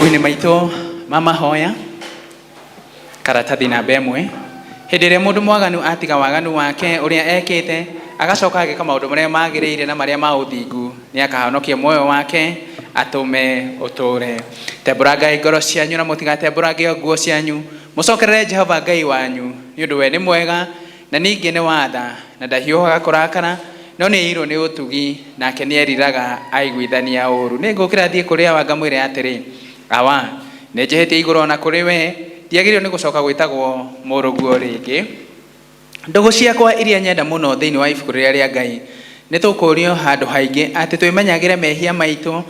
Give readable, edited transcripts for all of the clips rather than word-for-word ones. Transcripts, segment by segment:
Mabuku-inĩ maitũ ma mahoya karatathi namba 1, hĩndĩ ĩrĩa mũndũ mwaganu atiga waganu wake ũrĩa ekĩte, agacoka agĩka maũndũ marĩa magĩrĩire na marĩa ma ũthingu, nĩ akahonokia muoyo wake atũme ũtũre. Tembũrangai ngoro cianyu na mũtigatembũrange nguo cianyu, mũcokerere Jehova Ngai wanyu, nĩ ũndũ we nĩ mwega na ningĩ nĩ watha, na ndahiũhaga kũrakara, no nĩ aiyũirwo nĩ ũtugi, nake nĩ eriraga aiguithania ũũru. Nĩ ngũkĩra thiĩ kũrĩ awa ngamwĩre atĩrĩ, Awa, nĩ njĩhĩtie igũrũ o na kũrĩ we, ndiagĩrĩirwo nĩ gũcoka gwĩtagwo mũrũguo rĩngĩ. Ndũgũ ciakwa iria nyenda mũno thĩinĩ wa ibuku rĩrĩa rĩa Ngai, nĩ tũkũũrio handũ haingĩ atĩ twĩmenyagĩre mehia maitũ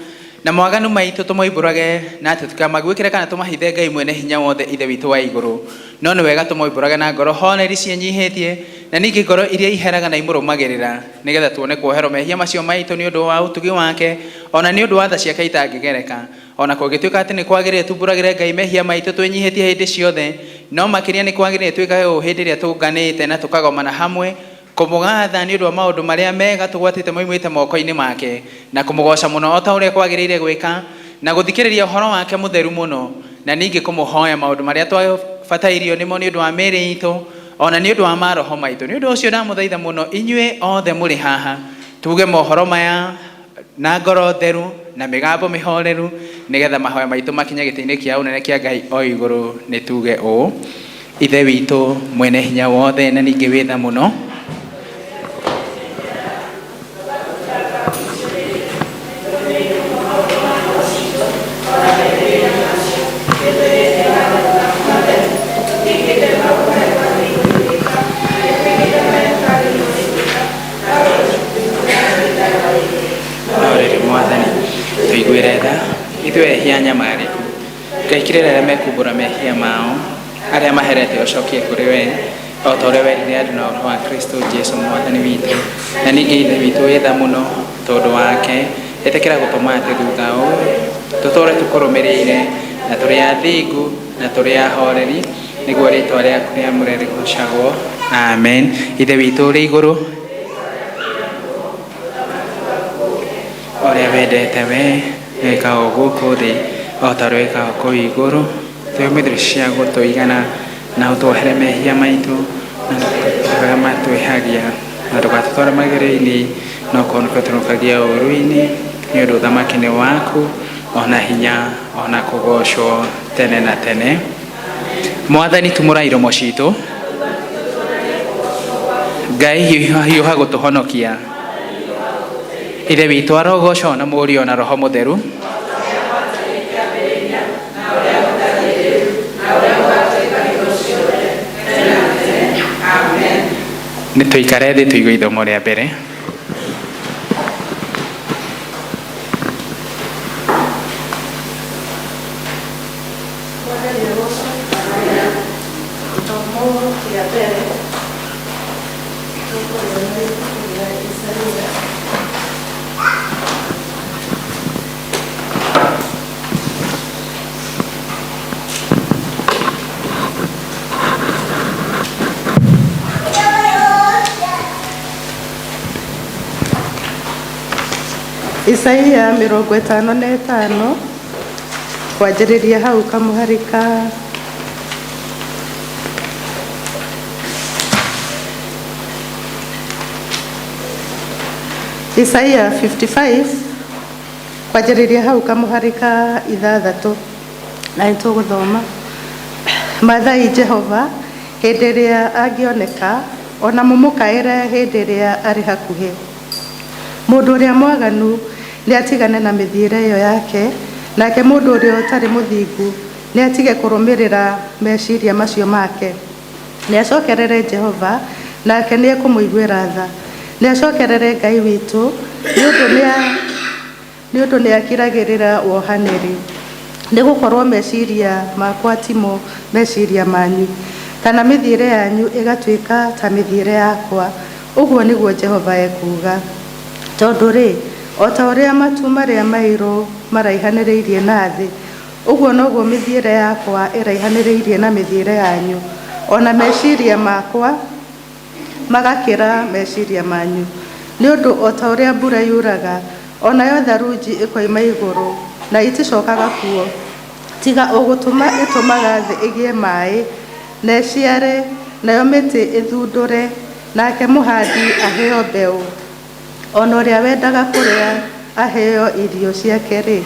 na mawaganu maitũ tũmoimbũrage, na atĩ tũtikamaguĩkĩre kana tũmahithe Ngai mwene hinya wothe Ithe witũ wa igũrũ. No nĩ wega tũmoimbũrage na ngoro horeri ciĩnyihĩtie, na ningĩ ngoro iria iheraga na imũrũmagĩrĩra, nĩgetha tuone kuoherwo mehia macio maitũ nĩ ũndũ wa ũtugi wake, o na nĩ ũndũ wa tha ciake itangĩgereka. O na kũngĩtuĩka atĩ nĩ kwagĩrĩire tumbũragĩre Ngai mehia maitũ twĩnyihĩtie hĩndĩ ciothe, no makĩria nĩ kwagĩrĩire twĩkage ũũ hĩndĩ ĩrĩa tũnganĩte na tũkagomana hamwe, kũmũgatha nĩ ũndũ wa maũndũ marĩa mega tũgwatĩte moimĩte moko-inĩ make, na kũmũgooca mũno o ta ũrĩa kwagĩrĩire gwĩka, na gũthikĩrĩria ũhoro wake mũtheru mũno, na ningĩ kũmũhoya maũndũ marĩa twabatairio nĩmo nĩ ũndũ wa mĩĩrĩ itũ, o na nĩ ũndũ wa maroho maitũ. Nĩ ũndũ ũcio ndamũthaitha mũno inyuĩ othe mũrĩ haha, tuge mohoro maya na ngoro theru na mĩgambo mĩhoreru, nĩgetha mahoya maitũ makinye gĩtĩ-inĩ kĩa ũnene kĩa Ngai o igũrũ. Nĩ tuge ũũ: Ithe witũ mwene hinya wothe na ningĩ wĩ tha mũno, no rĩrĩ Mwathani, tũiguĩre tha ithuĩ ehia nyamarĩku. Ngai kirĩra arĩa mekumbũra mehia mao, arĩa maherete ũcokie kũrĩ we, o ta ũrĩa werire andũ na ũhoro wa Kristo Jesu Mwathani witũ. Na ningĩ Ithe witũ wĩ tha mũno, tondũ wake, ĩtĩkĩra gũtũma atĩ thutha ũũ tũtũũre tũkũrũmĩrĩire, na tũrĩ athingu na tũrĩ ahoreri, nĩguo rĩĩtwa rĩaku rĩamũre rĩgoocagwo. Amen. Ithe witũ ũrĩ igũrũ, ũrĩa wendete we wĩkagwo gũkũ thĩ o ta ũrĩa wĩkagwo kũu igũrũ. Tũhe ũmũthĩ cia gũtũigana, na ũtuohere mehia maitũ na arĩa matwĩhagia, na ndũgatũtware magerio-inĩ, no kũhonokia ũtũhonokagia ũũru-inĩ, nĩ ũndũ ũthamaki nĩ waku, o na hinya, o na kũgoocwo tene na tene. Mwathani tumũra iromo citũ, Ngai hiũha gũtũhonokia. Ithe witũ arogocwo na Mũriũ na Roho Mũtheru. Nĩ tũikare thĩ tũigue ithomo rĩa mbere. Mwathani agocwo. Gĩthomo kĩa mbere tũkũrĩa ibuku rĩa Isaia. Isaia 55 kwanjĩrĩria hau kamũhari ka Isaia 55 kwanjĩrĩria hau kamũhari ka 6, na nĩ tũgũthoma. Mathai Jehova hĩndĩ ĩrĩa angĩoneka, o na mũmũkaĩre hĩndĩ ĩrĩa arĩ hakuhĩ. Mũndũ ũrĩa mwaganu nĩatigane na mĩthiĩre ĩyo yake, nake mũndũ ũrĩa ũtarĩ mũthingu nĩatige kũrũmĩrĩra meciria macio make. Nĩacokerere Jehova, nake nĩekũmũiguĩra tha; nĩacokerere Ngai witũ, nĩ ũndũ nĩakiragĩrĩra wohanĩri. Nĩgũkorwo meciria makwa timo meciria manyu, kana mĩthiĩre yanyu ĩgatuĩka ta mĩthiĩre yakwa, ũguo nĩguo Jehova ekuuga. Tondũ-rĩ, o ta ũrĩa matu marĩa mairũ maraihanĩrĩirie na thĩ, ũguo noguo mĩthiĩre yakwa ĩraihanĩrĩirie na mĩthiĩre yanyu, o na meciria makwa magakĩra meciria manyu. Nĩ ũndũ o ta ũrĩa mbura yuraga, o nayo tharunji ĩkoima igũrũ, na iticokaga kuo, Tiga o gũtũma ĩtũmaga thĩ ĩgĩe maĩ na ĩciare, nayo mĩtĩ ĩthundũre, nake mũhandi aheo mbeũ, ona ũrĩa wendaga kũrĩa aheo irio ciake-rĩ,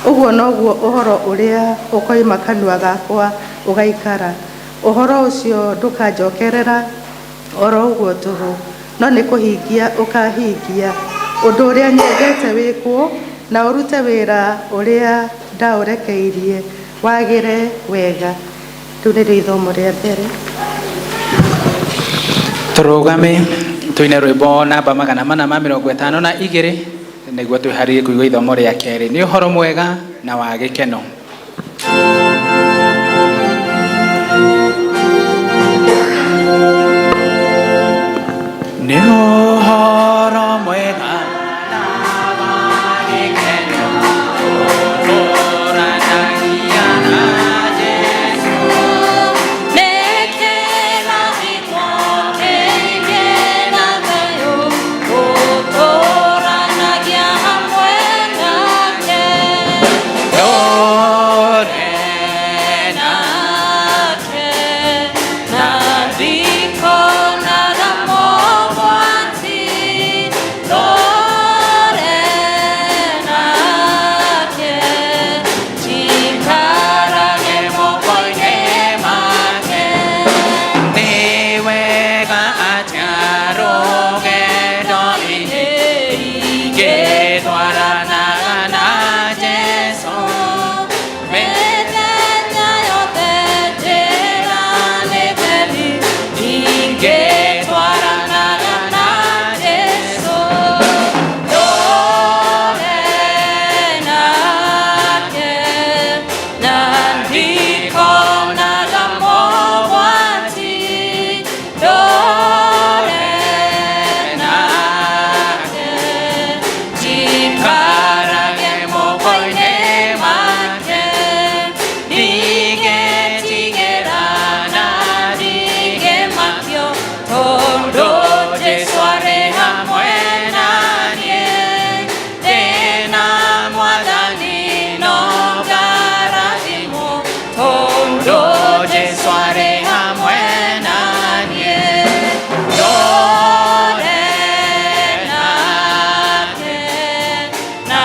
ũguo noguo ũhoro ũrĩa ũkoima kanua gakwa ũgaikara. Ũhoro ũcio ndũkanjokerera oro ũguo tũhũ, no nĩ kũhingia ũkahingia ũndũ ũrĩa nyendete wĩkwo, na ũrute wĩra ũrĩa ndaũrekeirie wagĩre wega. Rĩu nĩrĩo ithomo rĩa mbere. Tũrũgame tũine rwĩmbo namba 452 nĩguo twĩharĩrie kũigua ithomo rĩa kerĩ. Nĩ ũhoro mwega na wa gĩkeno. Nĩ ũhoro mwega na wa gĩkeno, ũtũũranagia na Jesũ. Ndũre nĩ wega atĩa rũgendo-inĩ ingĩtwaranaga na Jesũ. Ingĩtwaranaga na Jesũ. Jikarage moko-inĩ make, ndingĩtigĩra na ndingĩmakio, tondũ Jesũ arĩ hamwe na niĩ. Ndĩna Mwathani no ngarathimwo, tondũ Jesũ arĩ hamwe na niĩ. Ndũre nake na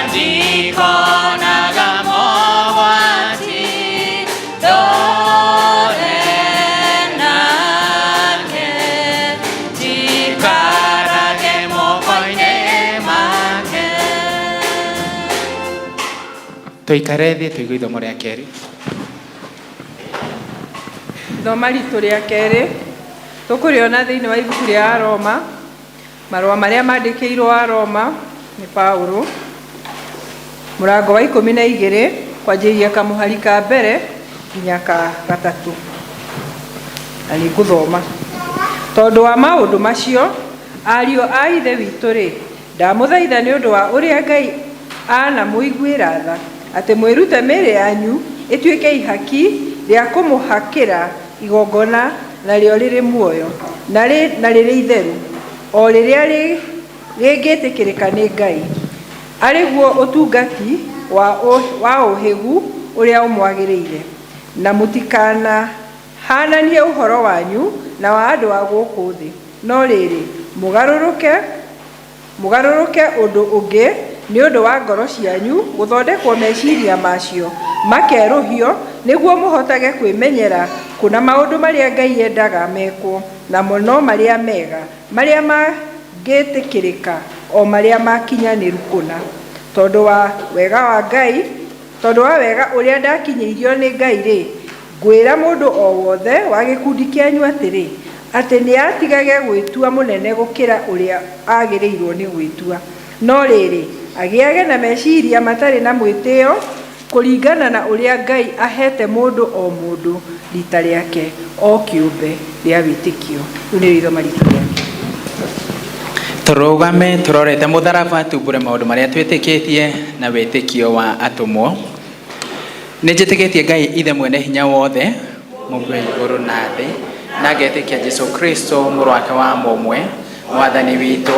ndikonaga mogwati, ndũre nake, njikarage moko-inĩ make. Tũikare thĩ tũigue ithomo rĩa kerĩ. Ithoma ritũ rĩa kerĩ tũkũrĩona thĩinĩ wa ibuku rĩa Aroma, marũa marĩa mandĩkĩirwo Aroma nĩ Paulo, mũrango wa 12 kwanjĩrĩria kamũhari ka mbere nginya ka gatatũ. Na nĩ ngũthoma. Tondũ wa maũndũ macio, ariũ a Ithe witũ-rĩ, ndamũthaitha nĩ ũndũ wa ũrĩa Ngai anamũiguĩra tha, atĩ mwĩrute mĩĩrĩ yanyu ĩtuĩke ihaki rĩa kũmũhakĩra igongona narĩo rĩrĩ muoyo na rĩrĩ itheru, o rĩrĩa rĩngĩtĩkĩrĩka nĩ Ngai, arĩ guo ũtungati wa ũhĩgu ũrĩa ũmwagĩrĩire. Na mũtikanahananie ũhoro wanyu na wa andũ a gũkũ thĩ, no rĩrĩ, mũgarũrũke ũndũ ũngĩ nĩ ũndũ wa ngoro cianyu gũthondekwo meciria macio makerũhio, nĩguo mũhotage kwĩmenyera kũna maũndũ marĩa Ngai endaga mekwo, namo no marĩa mega, marĩa mangĩtĩkĩrĩka, o marĩa makinyanĩru kũna. Tondũ wa wega wa Ngai, tondũ wa wega ũrĩa ndakinyĩirio nĩ Ngai-rĩ, ngwĩra mũndũ o wothe wa gĩkundi kĩanyu atĩrĩ, atĩ nĩatigage gwĩtua mũnene gũkĩra ũrĩa agĩrĩirwo nĩ gwĩtua, no rĩrĩ, agĩage na meciria matarĩ na mwĩtĩo kũringana na ũrĩa Ngai ahete mũndũ o mũndũ rita rĩake o kĩũmbe rĩa wĩtĩkio. Rĩu nĩrĩo ithoma ritũ rĩa kerĩ. Tũrũgame tũrorete mũtharaba, tumbũre maũndũ marĩa twĩtĩkĩtie na wĩtĩkio wa atũmwo. Nĩ njĩtĩkĩtie Ngai Ithe mwene hinya wothe, Mũmbi wa igũrũ na thĩ, na ngetĩkia Jesũ Kristo mũrũ wake wa mũmwe, Mwathani witũ,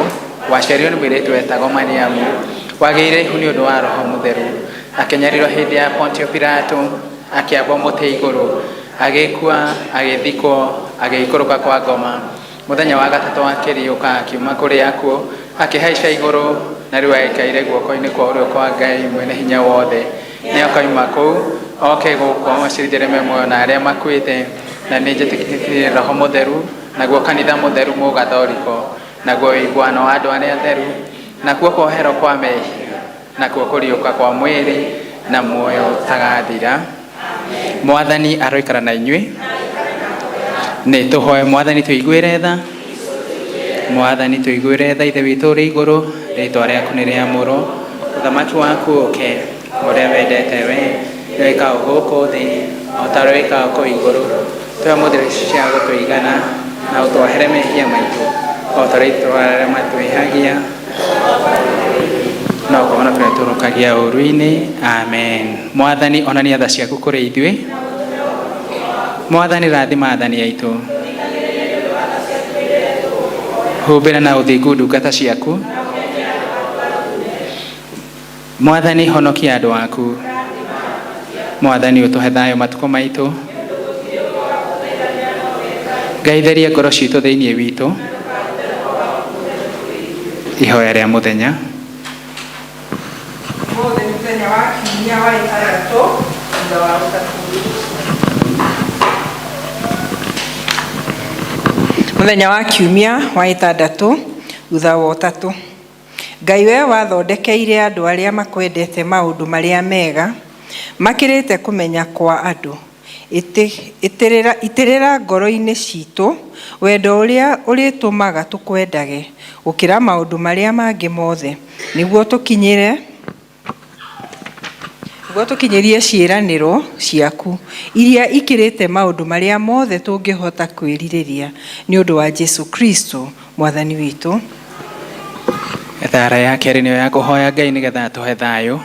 waciarirwo nĩ mũirĩtu wetagwo Mariamu, wagĩire ihu nĩ ũndũ wa Roho Mũtheru, Akĩnyarirwo hĩndĩ ya Pontio Pilato, akĩambwo mũtĩ igũrũ, agĩkua, agĩthikwo, agĩikũrũka kwa ngoma. Mũthenya wa gatatũ akĩriũka akiuma kũrĩ akuũ, akĩhaica igũrũ, na rĩu aikaire guoko-inĩ kwa ũrĩo kwa Ngai mwene hinya wothe. Nĩ akoima kũu oke gũkũ acirithie me muoyo na arĩa makuĩte, na nĩ njĩtĩkĩtie Roho Mũtheru, naguo kanitha mũtheru mũgathoriko, naguo ũiguano wa andũ arĩa atheru, nakuo kuoherwo kwa mehia, nakuo kũriũka kwa mwĩrĩ na muoyo ũtagathira. Mwathani aroikara na inyuĩ. Nĩ tũhoe Mwathani tũiguĩre tha. Mwathani tũiguĩre tha. Ithe witũ ũrĩ igũrũ, rĩtwa rĩaku nĩ rĩamũrwo, ũthamaki waku ũke, ũrĩa wendete we wĩkagwo gũkũ thĩ o ta ũrĩa wĩkagwo kũu igũrũ. Tũhe ũmũthĩ irio cia gũtũigana, na ũtwohere mehia maitũ o ta ũrĩa ithuĩ arĩa matwĩhagia, no kũhonokia tũrũkagia ũũru-inĩ. Amen. Mwathani onania tha ciaku kũrĩ ithuĩ. Mwathani rathima athani aitũ. Humbĩra na ũthingu ndungata ciaku. Mwathani honokia andũ aku. Mwathani ũtũhe thayũ matukũ maitũ. Ngai theria ngoro citũ thĩinĩ witũ. Ihoya rĩa mũthenya. Ũmũthĩ nĩ mũthenya wa kiumia wa ĩtandatũ thutha wa ũtatũ. Mũthenya wa kiumia wa ĩtandatũ thutha wa ũtatũ. Ngai we wathondekeire andũ arĩa makwendete maũndũ marĩa mega makĩrĩte kũmenya kwa andũ. Itĩrĩra ngoro-inĩ citũ wendo ũrĩa ũrĩtũmaga tũkwendage gũkĩra maũndũ marĩa mangĩ mothe, nĩguo tũkinyĩrie ciĩranĩro ciaku iria ikĩrĩte maũndũ marĩa mothe tũngĩhota kwĩrirĩria, nĩ ũndũ wa Jesu Kristo Mwathani witũ. Thara ya kerĩ nĩyo ya kũhoya Ngai nĩgetha atũhe thayũ.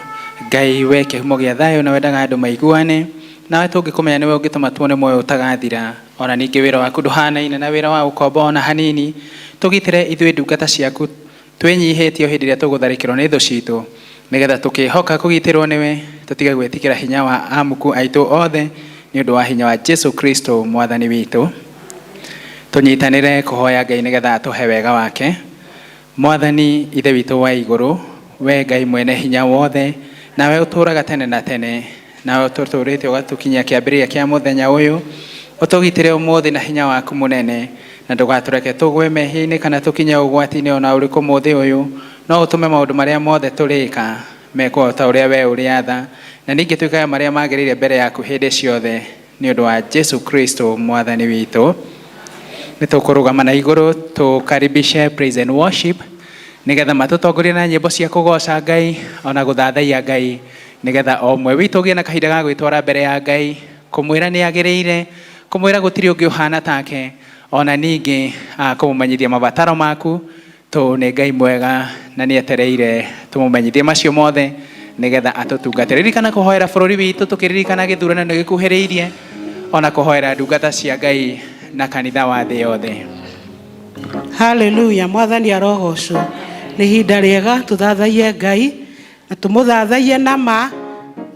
Ngai we kĩhumo gĩa thayũ na wendaga andũ maiguane, nawe tũngĩkũmenya nĩwe ũngĩtũma tuone muoyo ũtagathira. Ona ningĩ wĩra waku ndũhanaine na wĩra wa ũkombo ona hanini. Tũgitĩre ithuĩ ndungata ciaku twĩnyihĩtie hĩndĩ ĩrĩa tũgũtharĩkĩrwo nĩ thũ citũ, nĩgetha tũkĩhoka kũgitĩrwo nĩwe tũtige gwĩtigĩra hinya wa amuku aitũ othe, nĩ ũndũ wa hinya wa Jesu Kristo Mwathani witũ. Tũnyitanĩre kũhoya Ngai nĩgetha atũhe wega wake. Mwathani Ithe witũ wa igũrũ, we Ngai mwene hinya wothe, nawe ũtũũraga tene na tene, nawe ũtũtũũrĩte ũgatũkinyia kĩambĩrĩria kĩa mũthenya ũyũ, ũtũgitĩre ũmũthĩ na hinya waku mũnene, na ndũgatũreke tũgwe mehia-inĩ kana tũkinye ũgwati-inĩ ona ũrĩkũ mũthĩ ũyũ, no ũtũme maũndũ marĩa mothe tũrĩka mekwo o ta ũrĩa we ũrĩatha, na ningĩ twĩkage marĩa magĩrĩire mbere yaku hĩndĩ ciothe, nĩ ũndũ wa Jesu Kristo Mwathani witũ. Nĩ tũkũrũgama na igũrũ tũkaribishe praise and worship nĩgetha matũtongorie na nyĩmbo cia kũgoca Ngai ona gũthathaiya Ngai, nĩgetha o ũmwe witũ ũgĩe na kahinda ga gwĩtwara mbere ya Ngai, kũmwĩra nĩ agĩrĩire, kũmwĩra gũtirĩ ũngĩ ũhana take, ona ningĩ kũmũmenyithia mabataro maku, tũ nĩ Ngai mwega na nĩ etereire tũmũmenyithie macio mothe nĩgetha atũtungate. Ririkana kũhoera bũrũri witũ tũkĩririkana gĩthurano nĩ gĩkuhĩrĩirie, ona kũhoera ndungata cia Ngai na kanitha wa thĩ yothe. Haleluya, Mwathani arogocwo. Nĩ ihinda rĩega tũthathaiye Ngai na tũmũthathaiye na ma,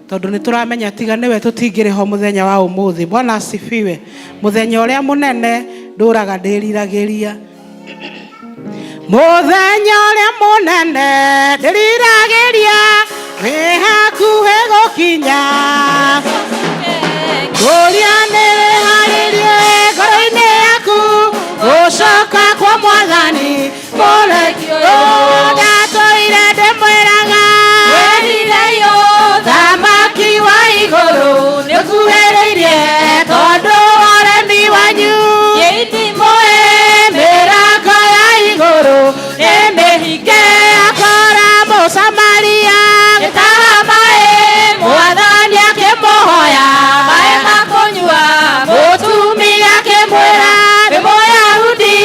tondũ nĩ tũramenya tiga nĩwe tũtingĩrĩ ho mũthenya wa ũmũthĩ. Bwana asifiwe. Mũthenya ũrĩa mũnene ndũraga ndĩriragĩria. Mũthenya ũrĩa mũnene ndĩriragĩria wĩ hakuhĩ gũkinya. Kũria nĩrĩharĩrie ngoro-inĩ yaku gũcoka kwa Mwathani mũrekio. Ndatũire ndĩmwĩraga thamaki wa igũrũ nĩũkuhĩrĩirie, tondũ ũremi wanyu mĩrango ya igũrũ nĩ mĩhinge. Akora Mũsamaria gĩtaha maĩ, Mwathani akĩmũhoya maĩ ma kũnyua, mũtumia akĩmwĩra nĩ Mũyahudi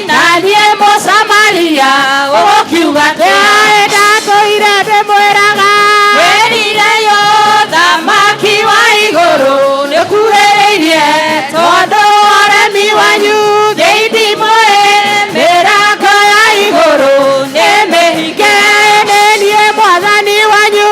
na niĩ Mũsamaria, ũgũkiuga atĩa? Ndatũire ndĩmwĩraga wĩrire thamaki wa igũrũ nĩũkuhĩrĩirie, tondũ ũremi wanyu thĩinĩ mĩrango ya igũrũ nĩ mĩhinge. Nĩ niĩ Mwathani wanyu.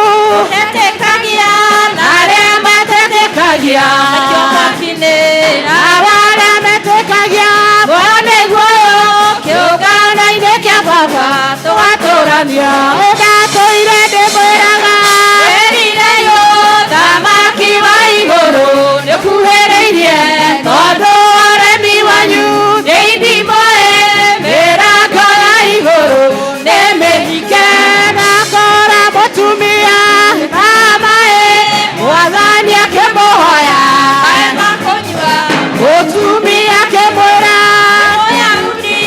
Baba tũgatũrania ndatũire ndĩmwĩraga Wĩrire ũthamaki wa igũrũ nĩũkuhĩrĩirie tondũ ũremi wanyu nĩ ithimo mĩrango ya igũrũ nĩ mĩhinge nakora mũtumia na maĩ mwathani akĩmũhoya maĩ ma kũnyua mũtumia akĩmwĩra Mũyahudi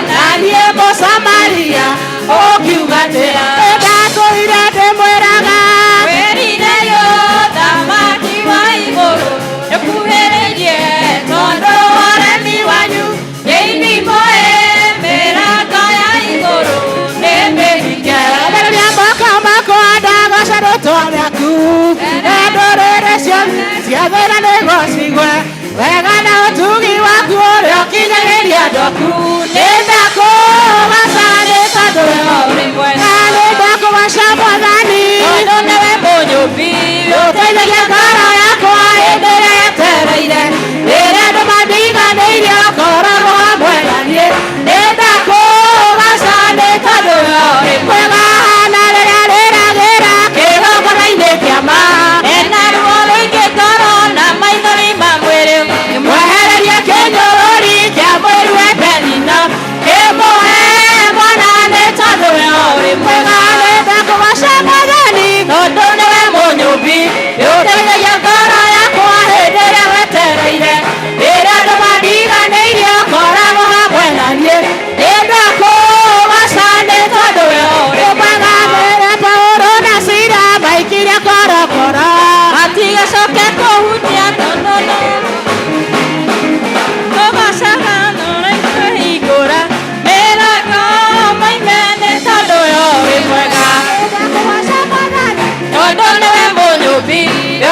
na niĩ Mũsamaria ũkiuga atĩa ndatũire ndĩmwĩraga Wĩrire ũthamaki wa igũrũ nĩũkuhĩrĩirie tondũ ũremi wanyu nĩ ithimo mĩrango ya igũrũ nĩ mĩhinge Rĩrĩa moko makwa ndagoca rĩtwa rĩaku na ndũrĩrĩ ciothe cia thĩna nĩguo cigue wega na ũtugi waku ũrĩa ũkinyagĩria andũ aku nĩ ndakũgaca nĩ tondũ Ũrĩ mwega na nĩ ndakũgaca mwathani tondũ nĩwe mũnyũmbi ũteithagia ngoro yakwa hĩndĩ ĩrĩa yetereire rĩrĩa andũ mandiganĩirie ũkoragwo hamwe na niĩ nĩ ndakũgaca nĩ tondũ ũrĩ mwega na rĩrĩa rĩragĩra kĩgongona-inĩ kĩa ma ena ruo rũingĩ ngoro na maithori ma mwĩrĩ mwehererie kĩnyũrũri kĩa mwĩrĩ we Penina kĩmũhe mwana nĩ tondũ we ũrĩ mwega nĩ ndakũgaca mwathani tondũ nĩwe mũnyũmbi ũteithagia ngoro yakwa hĩndĩ ĩrĩa wetereire rĩrĩa andũ mandiganĩirie ũkoragwo hamwe na niĩ nĩ ndakũgaca nĩ tondũ we ũrĩ mwega rĩrĩa Paũlũ na Sila maikirie korokoro matigacoke kũhutia tondũ no kũgacaga nũraihingũra mĩrango moime nĩ tondũ we ũrĩ mwega tondũ nĩwe mũnyũmbi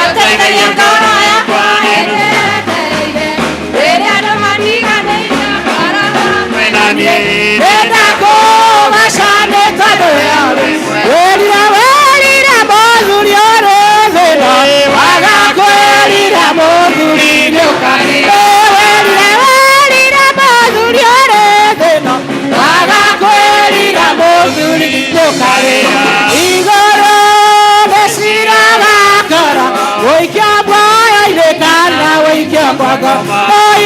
ũteithagia ngoro yakwa hĩndĩ ĩrĩa yetereire rĩrĩa andũ mandiganĩirie ũkoragwo hamwe na niĩ Nĩndakũgaca nĩ tondũ we ũrĩ wĩrire wĩrire mũthuri ũrĩ thĩna waga kwĩrira mũthuri nĩũkarĩra wĩrire wĩrire mũthuri ũrĩ thĩna waga kwĩrira mũthuri nĩũkarĩra igũrũ nĩciragakora gũikia muoyo-inĩ kana gũikia kwa ngoma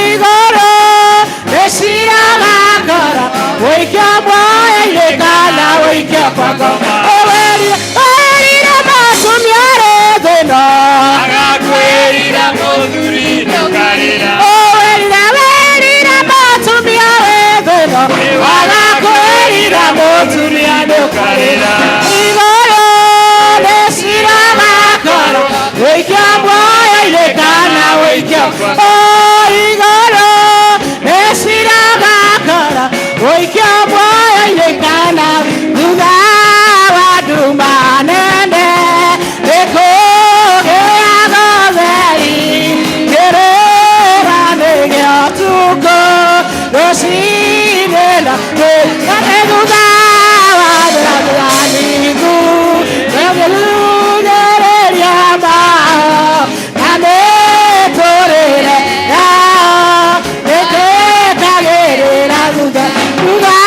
igũrũ nĩciragakora gũikia muoyo-inĩ kana gũikia kwa ngoma wĩrire wĩrire mũtumia ũrĩ thĩna Agakwĩrira mũthuri nĩũkarĩra wĩrire wĩrire mũtumia wĩ thĩna waga kwĩrira mũtumia nĩũkarĩra igũrũ nĩciragakora gũikia muoyo-inĩ kana gũikia o igũrũ nĩciragakora gũikia muoyo-inĩ kana thutha wa nduma nene nĩkũgĩaga ũtheri kĩrĩra nĩ gĩa ũtukũ rũcinĩ na nĩ thutha wa nduma nĩngũrugĩrĩria mao na mĩtũrĩre yao nĩtwĩkagĩrĩra thutha thutha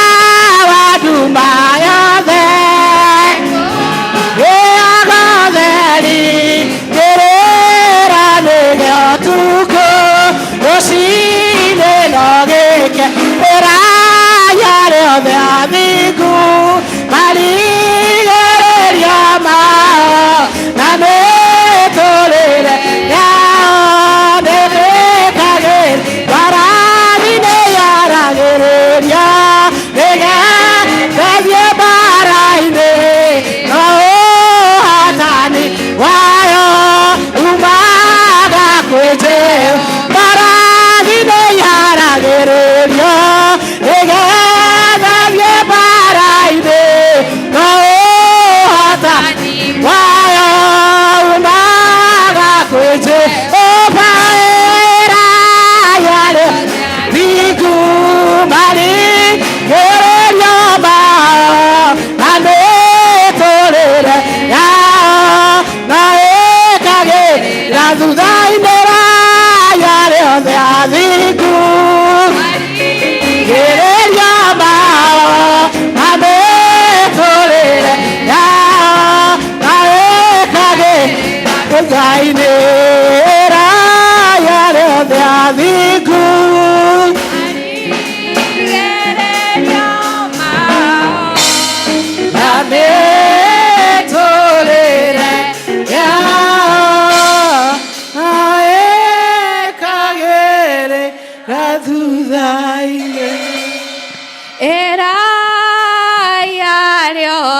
wa nduma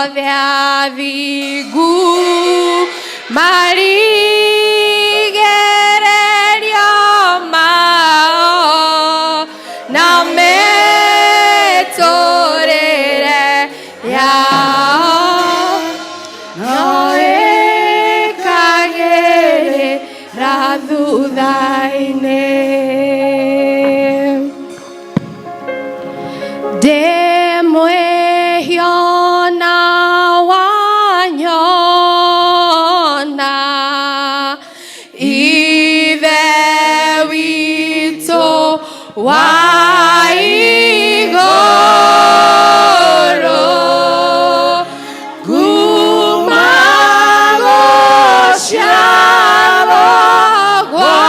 Othe athingu marigererio mao na mĩtũrĩre yao no ĩkagĩrĩra thutha-inĩ. Ndĩ mwĩhia na wanyona Ithe witũ wa igũrũ, kuma gũciarwo gwakwa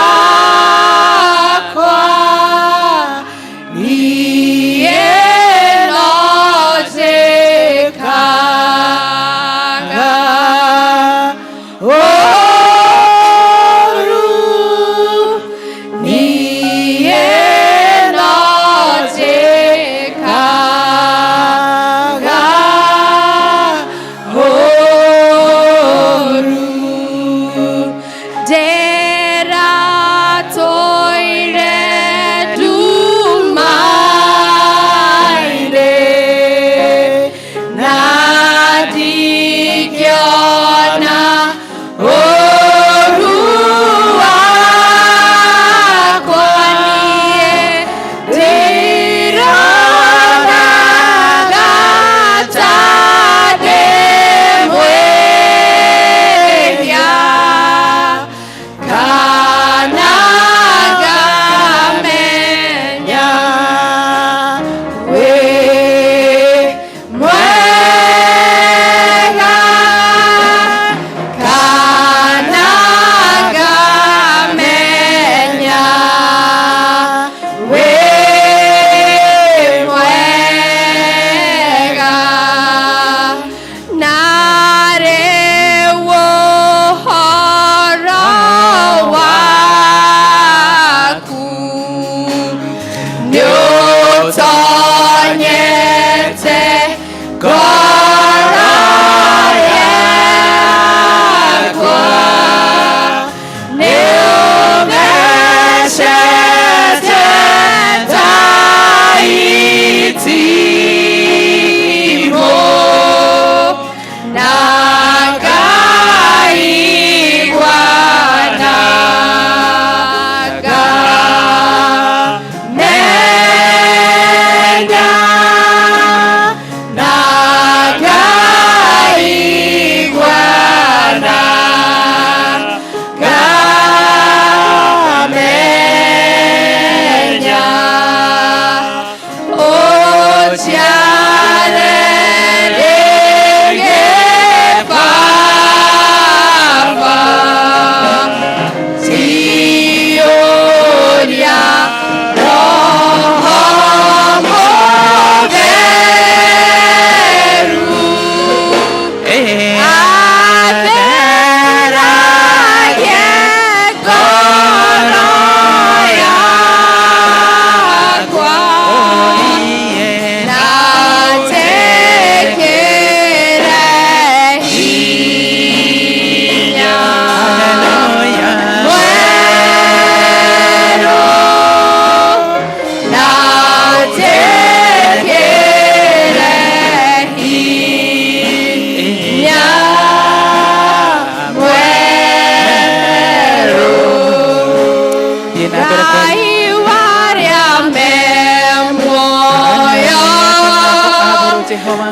niĩ no njĩkaga ũũru, niĩ no njĩkaga ũũru. Ndĩratũire nduma-inĩ na ndingĩona ũũru wakwa, niĩ ndironaga ta ndĩ mwĩhia kana ngamenya wĩ mwega, kana ngamenya wĩ mwega. Na rĩu ũhoro waku nĩũtonyete ngoro yakwa, nĩũthecete ta itimũ na ngaigua na ngamenya na ngaigua na ngamenya ũnjiare rĩngĩ Baba, tiyũria Roho Mũtheru, atheragie ngoro yakwa na njĩkĩre hinya mwerũ, na njĩkĩre hinya mwerũ. Ngai warĩa me muoyo,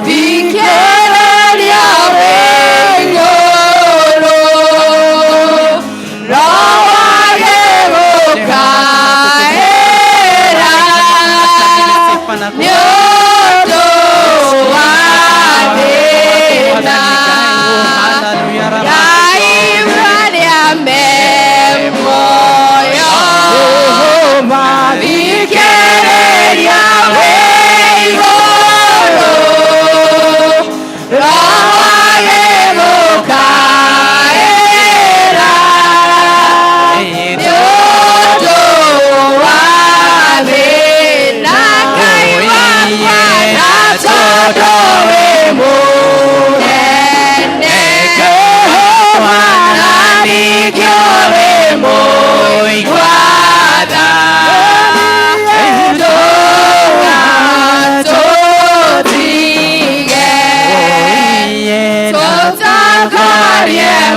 thikĩrĩria wĩ igũrũ, Roho agĩgũkaĩra nĩ ũndũ wa thĩna. Ngai warĩa me muoyo, thikĩrĩria wĩ igũrũ.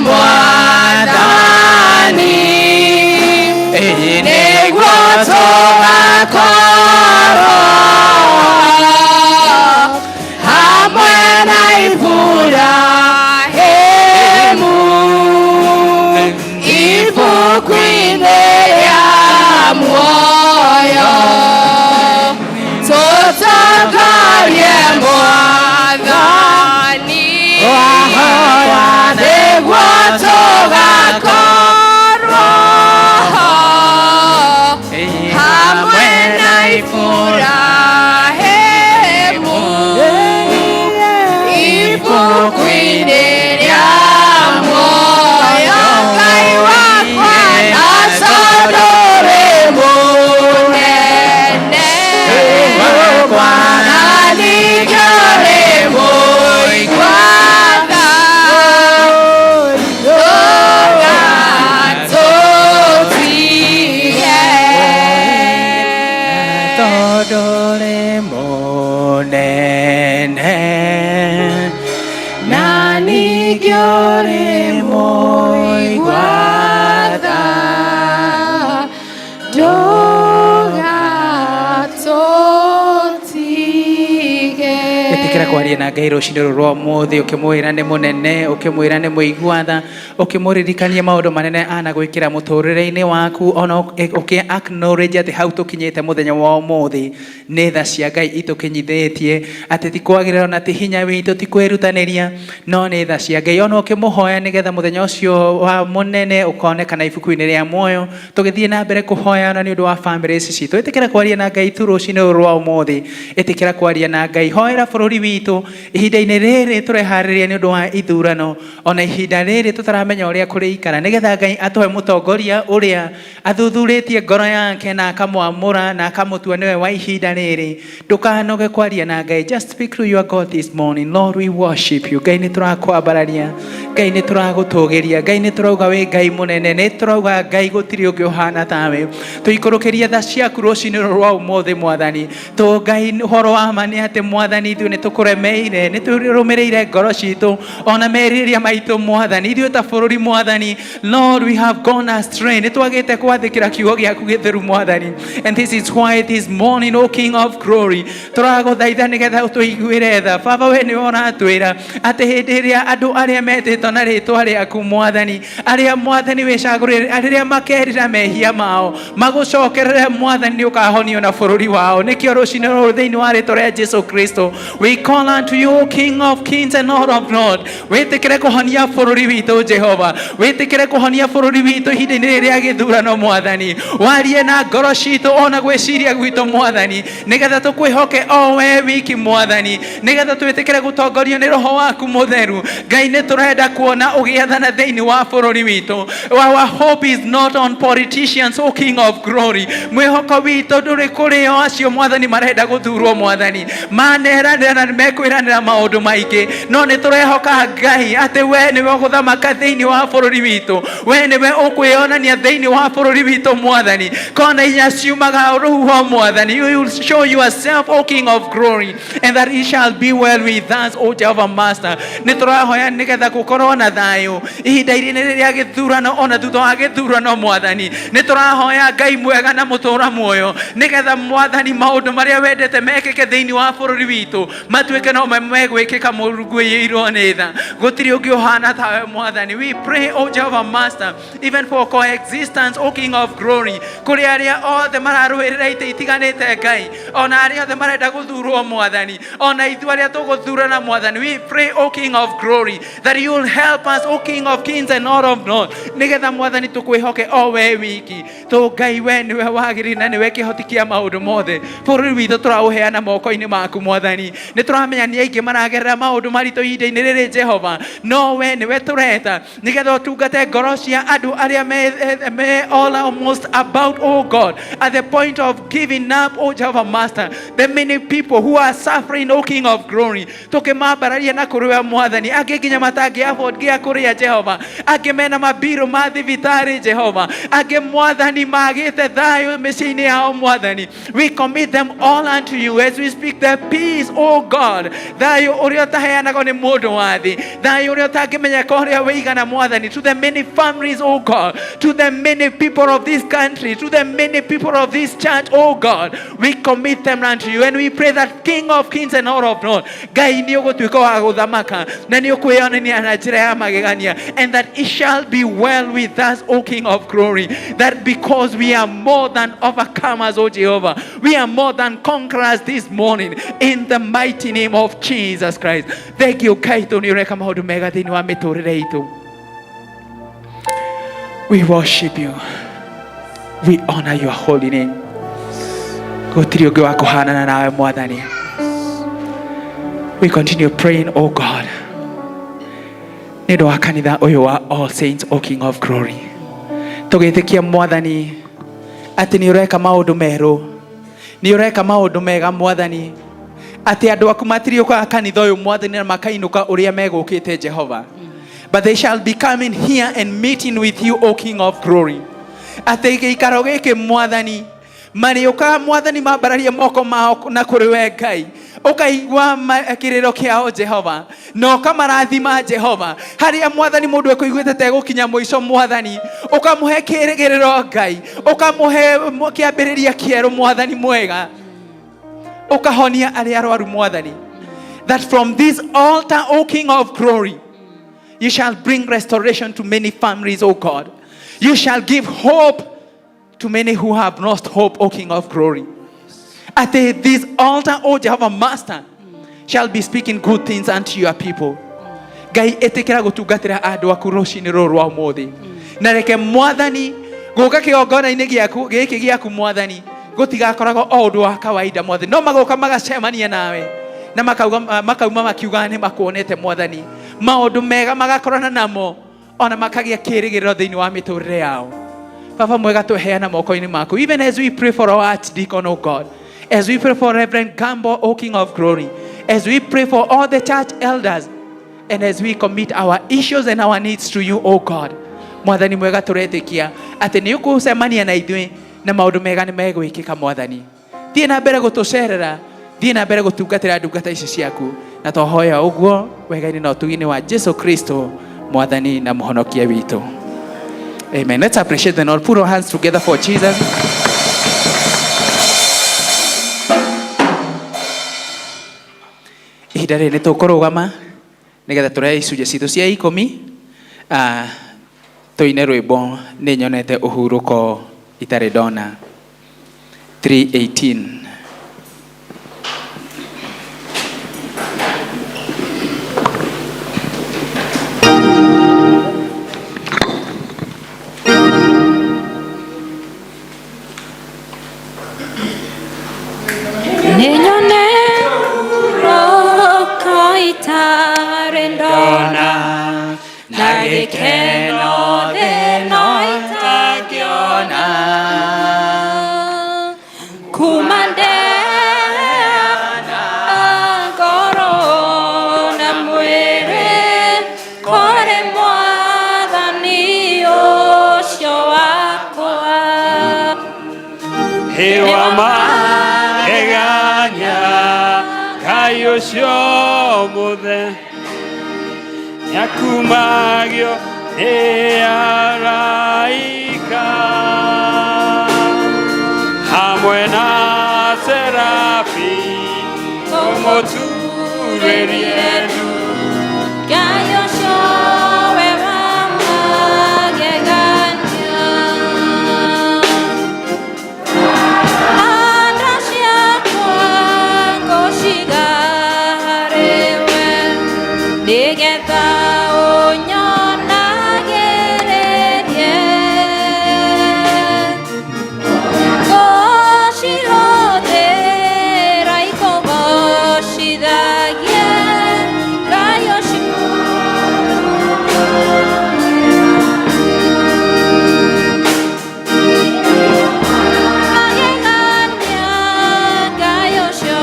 Mwathani, nĩguo tũgakorwo hamwe na Iburahĩmu ibuku-inĩ rĩa muoyo. Tũtongorie, Mwathani, nĩguo tũgakorwo hamwe na Iburahĩmu ibuku-inĩ rĩa muoyo. Ngai wakwa, na tondũ wĩ mũnene na ningĩ ũrĩ mũigua tha, ndũgatũtige. Tondũ ũrĩ mũnene na ningĩ ũrĩ mũigua tha, Ndũgatũtige. Ĩtĩkĩra kwaria na Ngai rũcinĩ rũrũ rwa ũmũthĩ, ũkĩmwĩra nĩ mũnene, ũkĩmwĩra nĩ mũigua tha, ũkĩmũririkania maũndũ manene anagwĩkĩra mũtũrĩre-inĩ waku, ona ũkĩ acknowledge atĩ hau tũkinyĩte mũthenya wa ũmũthĩ nĩ tha cia Ngai itũkinyithĩtie, atĩ ti kwagĩrĩra na ti hinya witũ, ti kwĩrutanĩria, no nĩ tha cia Ngai. Ona ũkĩmũhoya nĩgetha mũthenya ũcio wa mũnene ũkonekana ibuku-inĩ rĩa muoyo. Tũgĩthiĩ na mbere kũhoya ona nĩ ũndũ wa bamĩrĩ ici citũ. Ĩtĩkĩra kwaria na Ngai tu rũcinĩ rũrũ rwa ũmũthĩ. Ĩtĩkĩra kwaria na Ngai, hoera bũrũri witũ ihinda-inĩ rĩrĩ tũreharĩrĩria nĩ ũndũ wa ithurano, ona ihinda rĩrĩ tũtaramenya ũrĩa kũrĩikara, nĩgetha Ngai atũhe mũtongoria ũrĩa athuthurĩtie ngoro yake na akamwamũra na akamũtua nĩwe wa ihinda rĩrĩ. Ndũkanoge kwaria na Ngai. Just speak to your God this morning. Lord, we worship you. Ngai, nĩ tũrakwambararia. Ngai, nĩ tũragũtũgĩria. Ngai, nĩ tũrauga wĩ Ngai mũnene. Nĩ tũrauga, Ngai, gũtirĩ ũngĩ ũhana tawe. Tũikũrũkĩrie tha ciaku rũcinĩ rũrũ rwa ũmũthĩ, Mwathani. Tũ Ngai, ũhoro wa ma nĩ atĩ, Mwathani, ithuĩ nĩ tũkũremeire, nĩ tũrũmĩrĩire ngoro citũ ona merirĩria maitũ, Mwathani. Ithuĩ ta bũrũri, Mwathani, Lord, we have gone astray. Nĩ twagĩte gwathĩkĩra kiugo gĩaku gĩtheru, Mwathani. And this is why this morning, O King of Glory, tũragũthaitha nĩgetha ũtũiguĩre tha. Baba, we nĩwe ũratwĩra atĩ hĩndĩ ĩrĩa andũ arĩa metĩtwo na rĩtwa rĩaku, Mwathani, arĩa, Mwathani, wĩcagũrĩre, rĩrĩa makerira mehia mao magũcokerere, Mwathani, nĩ ũkahonio na bũrũri wao. Nĩkĩo rũcinĩ rũrũ, thĩinĩ wa rĩtwa rĩa Jesu Kristo, we call unto you, O King of Kings and Lord of Lords. Wĩtĩkĩre kũhonia bũrũri witũ, Jehova. Wĩtĩkĩre kũhonia bũrũri witũ ihinda-inĩ rĩrĩ rĩa gĩthurano. Mwathani, warie na ngoro citũ ona gwĩciria gwitũ, Mwathani, nĩgetha tũkwĩhoke o we wiki, Mwathani, nĩgetha twĩtĩkĩre gũtongorio nĩ Roho waku Mũtheru. Ngai, nĩ tũrenda kuona ũgĩathana thĩinĩ wa bũrũri witũ. Our hope is not on politicians, O King of Glory. Mwĩhoko witũ ndũrĩ kũrĩ o acio, Mwathani, marenda gũthurwo. Mwathani, maneranĩra na nĩmekwĩranĩra maũndũ maingĩ, no nĩ tũrehoka, Ngai, atĩ we nĩwe ũgũthamaka thĩinĩ wa bũrũri witũ, we nĩwe ũkwĩonania thĩinĩ wa bũrũri witũ. Mwathani, kona inya ciumaga rũhuho, Mwathani, you will show yourself, O King of Glory, and that it shall be well with us, O Jehovah Master. Nĩ tũrahoya nĩgetha gũkorwo na thayũ ihinda-inĩ rĩrĩ rĩa gĩthurano ona thutha wa gĩthurano. Mwathani, nĩ tũrahoya, Ngai mwega na mũtũra muoyo, nĩgetha, Mwathani, maũndũ marĩa wendete mekĩke thĩinĩ wa bũrũri witũ matuĩke no megwĩkĩka. Mũrungu ĩiyũirwo nĩ tha, gũtirĩ ũngĩ ũhana tawe. Mwathani, we pray, O Jehovah Master, even for coexistence, O King of Glory, kũrĩ arĩa othe mararũĩrĩra itĩ itiganĩte, Ngai, ona arĩa othe marenda gũthurwo, Mwathani, ona ithuĩ arĩa tũgũthurana. Mwathani, we pray, O King of Glory, that you will help us, O King of Kings and Lord of Lords, nĩgetha, Mwathani, tũkwĩhoke o we wiki tũ. Ngai, we nĩwe wagĩrĩire na nĩwe kĩhoti kĩa maũndũ mothe. Bũrũri witũ tũraũheana moko-inĩ maku. Mwathani, nĩ tũramenya nĩ aingĩ maragerera maũndũ maritũ ihinda-inĩ rĩrĩ, Jehova, no we nĩwe tũreta nĩgetha ũtungate ngoro cia andũ arĩa me all almost about, oh God, at the point of giving up, oh Jehovah Master, the many people who are suffering, O King of Glory. Tũkĩmambararia na kũrĩ we, Mwathani, angĩ nginya matangĩ Afford gĩa kũrĩa Jehova, angĩ mena mabiro ma thibitarĩ Jehova, angĩ Mwathani magĩte thayũ mĩciĩ-inĩ yao Mwathani. We commit them all unto you as we speak the peace, O God, thayũ ũrĩa ũtaheanagwo nĩ mũndũ wa thĩ, thayũ ũrĩa ũtangĩmenyeka ũrĩa wĩigana Mwathani, to the many families, O God, to the many people of this country, to the many people of this church, O God, we commit them unto you and we pray that King of Kings and Lord of Lords, Ngai nĩ ũgũtuĩka wa gũthamaka na nĩ ũkwĩyonania na njĩra ya magegania, and that it shall be well with us, O King of Glory, that because we are more than overcomers, O Jehovah, we are more than conquerors this morning, in the mighty name of Jesus Christ. Thank you, Ngai, tondũ nĩ ũreka maũndũ mega thĩinĩ wa mĩtũrĩre itũ. We worship you, we honor your holy name. Gũtirĩ ũngĩ wa kũhanana nawe Mwathani. We continue praying, O God, nĩ ũndũ wa kanitha ũyũ wa All Saints, O King of Glory, tũgĩtĩkia Mwathani atĩ nĩ ũreka maũndũ merũ, nĩ ũreka maũndũ mega Mwathani, atĩ andũ aku matiriũkaga kanitha ũyũ Mwathani na makainũka ũrĩa megũkĩte Jehova, but they shall be coming here and meeting with you, O King of Glory, atĩ gĩikaro gĩkĩ Mwathani marĩũkaga Mwathani mambararie moko mao na kũrĩ we Ngai, ũkaigua kĩrĩro kĩao Jehova na ũkamarathima Jehova. Harĩa Mwathani mũndũ ekũiguĩte tegũkinya mũico Mwathani, ũkamũhe kĩrĩgĩrĩro Ngai, ũkamũhe kĩambĩrĩria kĩerũ Mwathani mwega, ũkahonia arĩa arwaru Mwathani, that from this altar, O King of Glory, you shall bring restoration to many families, O God. You shall give hope to many who have lost hope, O King of Glory. At this altar, O Jehovah Master, shall be speaking good things unto your people. Ngai, ĩtĩkĩra gũtungatĩra andũ aku rũcinĩ rũrũ rwa ũmũthĩ, na reke Mwathani gũka kĩgongona-inĩ gĩaku gĩkĩ gĩaku Mwathani gũtigakoragwo o ũndũ wa kawaida Mwathani, no magoka magacemania nawe na makauga makauma makiuga nĩ makuonete Mwathani, maũndũ mega magakorana namo ona makagĩa kĩrĩgĩrĩro thĩinĩ wa mĩtũrĩre yao. Baba mwega, tweheana moko-inĩ maku, even as we pray for our archdeacon, O God, as we pray for Reverend Gambo, O King of Glory, as we pray for all the church elders, and as we commit our issues and our needs to you, O God, Mwathani mwega, tũretĩkia atĩ nĩ ũkũcemania na ithuĩ na maũndũ mega nĩ megwĩkĩka Mwathani. Thiĩ na mbere gũtũcerera, thiĩ na mbere gũtungatĩra ndungata ici ciaku, na twahoya ũguo wega-inĩ na ũtugi-inĩ wa Jesu Kristo Mwathani na mũhonokia witũ. Amen. Let's appreciate the Lord. Put our hands together for Jesus. Ihinda rĩrĩ nĩ tũkũrũgama nĩgetha tũrehe icunjĩ citũ cia 10. Tũine rwĩmbo "Nĩ nyonete ũhurũko itarĩ ndona", 318. Nĩnyone roko itarĩ ndona na gĩkeno thĩno itangĩona kuma ndeana ngoro na mwĩrĩ kũrĩ Mwathani ũcio wakwa. Hewa magegania, Ngai ũcio mũthe nĩakumagio nĩ araika hamwe na serafi tũmũturĩrie ndu. Ngai ũcio we wa magegania. Anda ciakwa ngũciga harĩwe nĩgetha ũnyonagĩrĩrie ngũcihũthĩra ikũgocithagie Ngai ũcio. Magegania, Ngai ũcio.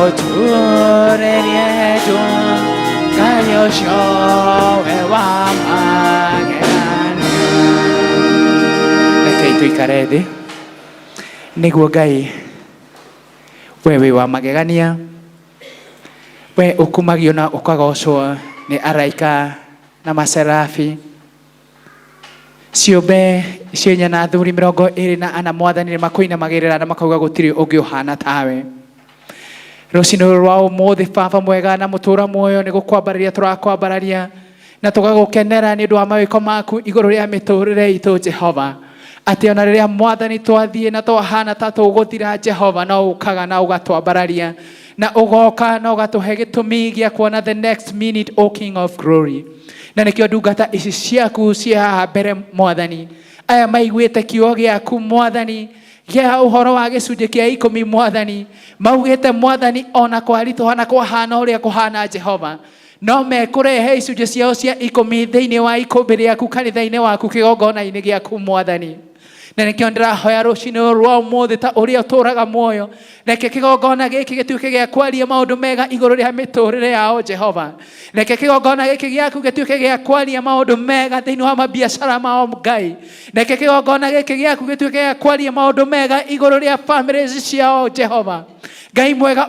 Mũturĩrie ndu Ngai ũcio we wa magegania. Rekei tũikare thĩ nĩguo Ngai we wĩ wa magegania, we ũkumagio na ũkagocwo nĩ araika na maserafi, ciũmbe icio inya na athuri 24, mwathani nĩ makũinamagĩrĩra na makauga gũtirĩ ũngĩ ũhana tawe. Rũcinĩ rũrũ rwa ũmũthĩ, baba mwega na mũtũra muoyo, nĩ gũkwambararia tũrakwambararia na tũgagũkenera nĩ ũndũ wa mawĩko maku igũrũ rĩa mĩtũrĩre itũ, Jehova, atĩ ona rĩrĩa mwathani twathiĩ na twahana ta tũgũthira, Jehova, no ũkaga na ũgatwambararia na ũgoka na ũgatũhe gĩtũmi gĩa kuona the next minute, O King of Glory. Na nĩkĩo ndungata ici ciaku ciĩ haha mbere, mwathani, aya maiguĩte kiugo gĩaku, mwathani, gĩa ũhoro wa gĩcunjĩ kĩa ikũmi, mwathani, maugĩte, mwathani, ona kwaritũha na kwahana ũrĩa kũhana, Jehova, no mekũrehe icunjĩ ciao cia ikũmi thĩinĩ wa ikũmbĩ rĩaku, kanitha-inĩ waku, kĩgongona-inĩ gĩaku, mwathani. Na nĩkĩo ndĩrahoya rũcinĩ rũrũ rwa ũmũthĩ, ta ũrĩa ũtũraga muoyo, reke kĩgongona gĩkĩ gĩtuĩke gĩa kwaria maũndũ mega igũrũ rĩa mĩtũrĩre yao, Jehova. Reke kĩgongona gĩkĩ gĩaku gĩtuĩke gĩa kwaria maũndũ mega thĩinĩ wa mabiacara mao, Ngai. Reke kĩgongona gĩkĩ gĩaku gĩtuĩke gĩa kwaria maũndũ mega igũrũ rĩa families ciao, Jehova. Ngai mwega,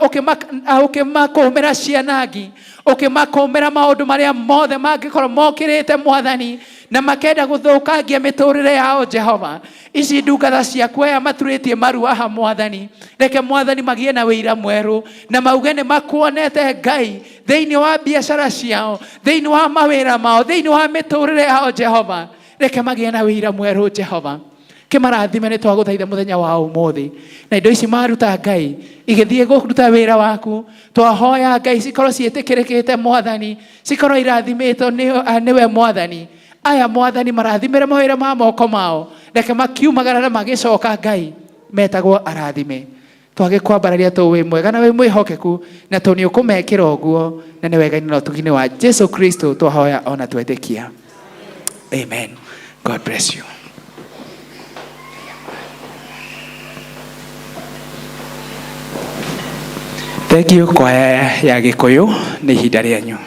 ũkĩmakũmĩra cianangi, ũkĩmakũmĩra maũndũ marĩa mothe mangĩkorwo mokĩrĩte, mwathani, na makenda gũthũkangia mĩtũrĩre yao, Jehova. Ici ndungata ciaku, aya maturĩtie maru haha, mwathani, reke, mwathani, magĩe na wĩira mwerũ na mauge nĩ makuonete, Ngai, thĩinĩ wa biacara ciao, thĩinĩ wa mawĩra mao, thĩinĩ wa mĩtũrĩre yao. Jehova, reke magĩe na wĩira mwerũ. Jehova, kĩmarathime, nĩ twagũthaitha mũthenya wa ũmũthĩ, na indo ici maruta, Ngai, igĩthiĩ kũruta wĩra waku, twahoya, Ngai, cikorwo ciĩtĩkĩrĩkĩte, mwathani, cikorwo irathimĩtwo nĩwe, mwathani. Aya, mwathani, marathimĩre mawĩra ma moko mao. Reke makiumagara na magĩcoka, Ngai, metagwo arathime. Twagĩkwambararia tũ wĩ mwega na wĩ mwĩhokeku, na tũ nĩ ũkũmekĩra ũguo, na nĩ wega-inĩ na ũtugi-inĩ wa Jesu Kristo twahoya ona twetĩkia, amen. God bless you. Thank you. Kwaya ya Gĩkũyũ, nĩ ihinda rĩanyu.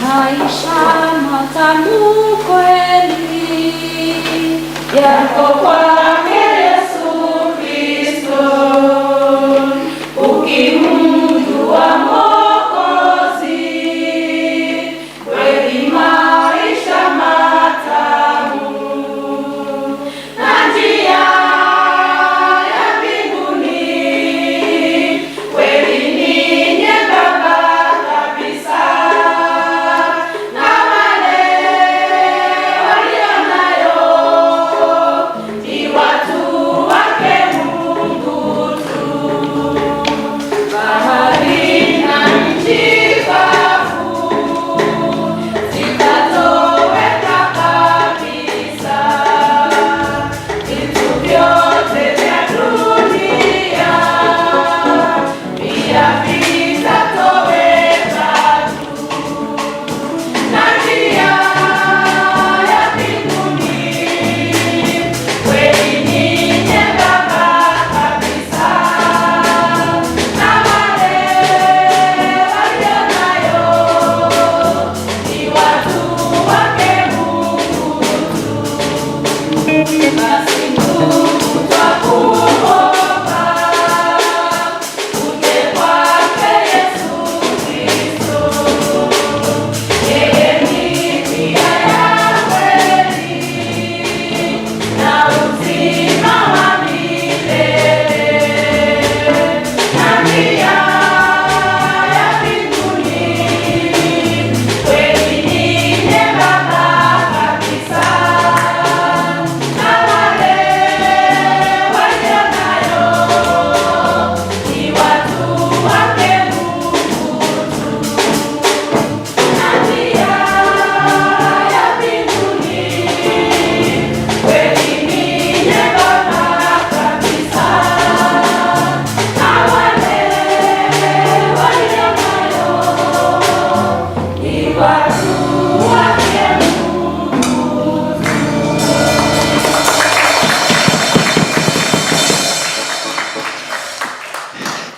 Maisha matamu kweli yako kwake Yesu Kristo, ukimjua Mwokozi, kweli maisha matamu na njia ya mbinguni kweli ni nyembamba kabisa, na wale walio nayo ni watu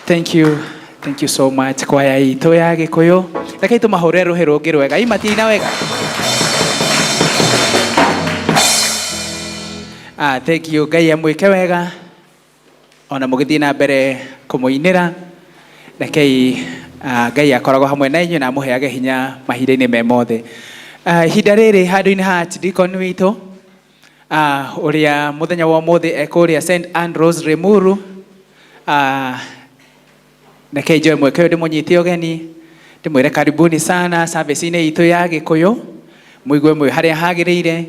Thank you. Thank you so much kwaya itũ ya Gĩkũyũ. Rekei tũmahũre rũhĩ rũngĩ rwega. Imatina wega. Ah, thank you. Ngai amwĩke wega ona mũgĩthiĩ na mbere kũmũinĩra. Rekei Ngai akoragwo hamwe na inyuĩ na amũheage hinya mahinda-inĩ me mothe. Ihinda rĩrĩ handũ-inĩ ha Archdeacon witũ ũrĩa mũthenya wa ũmũthĩ ekũrĩa St Andrews Limuru, rekei njoe mweke ũyũ ndĩmũnyite ũgeni ndĩmwĩre karibuni sana service-inĩ itũ ya Gĩkũyũ, mũigue mwĩ harĩa hagĩrĩire,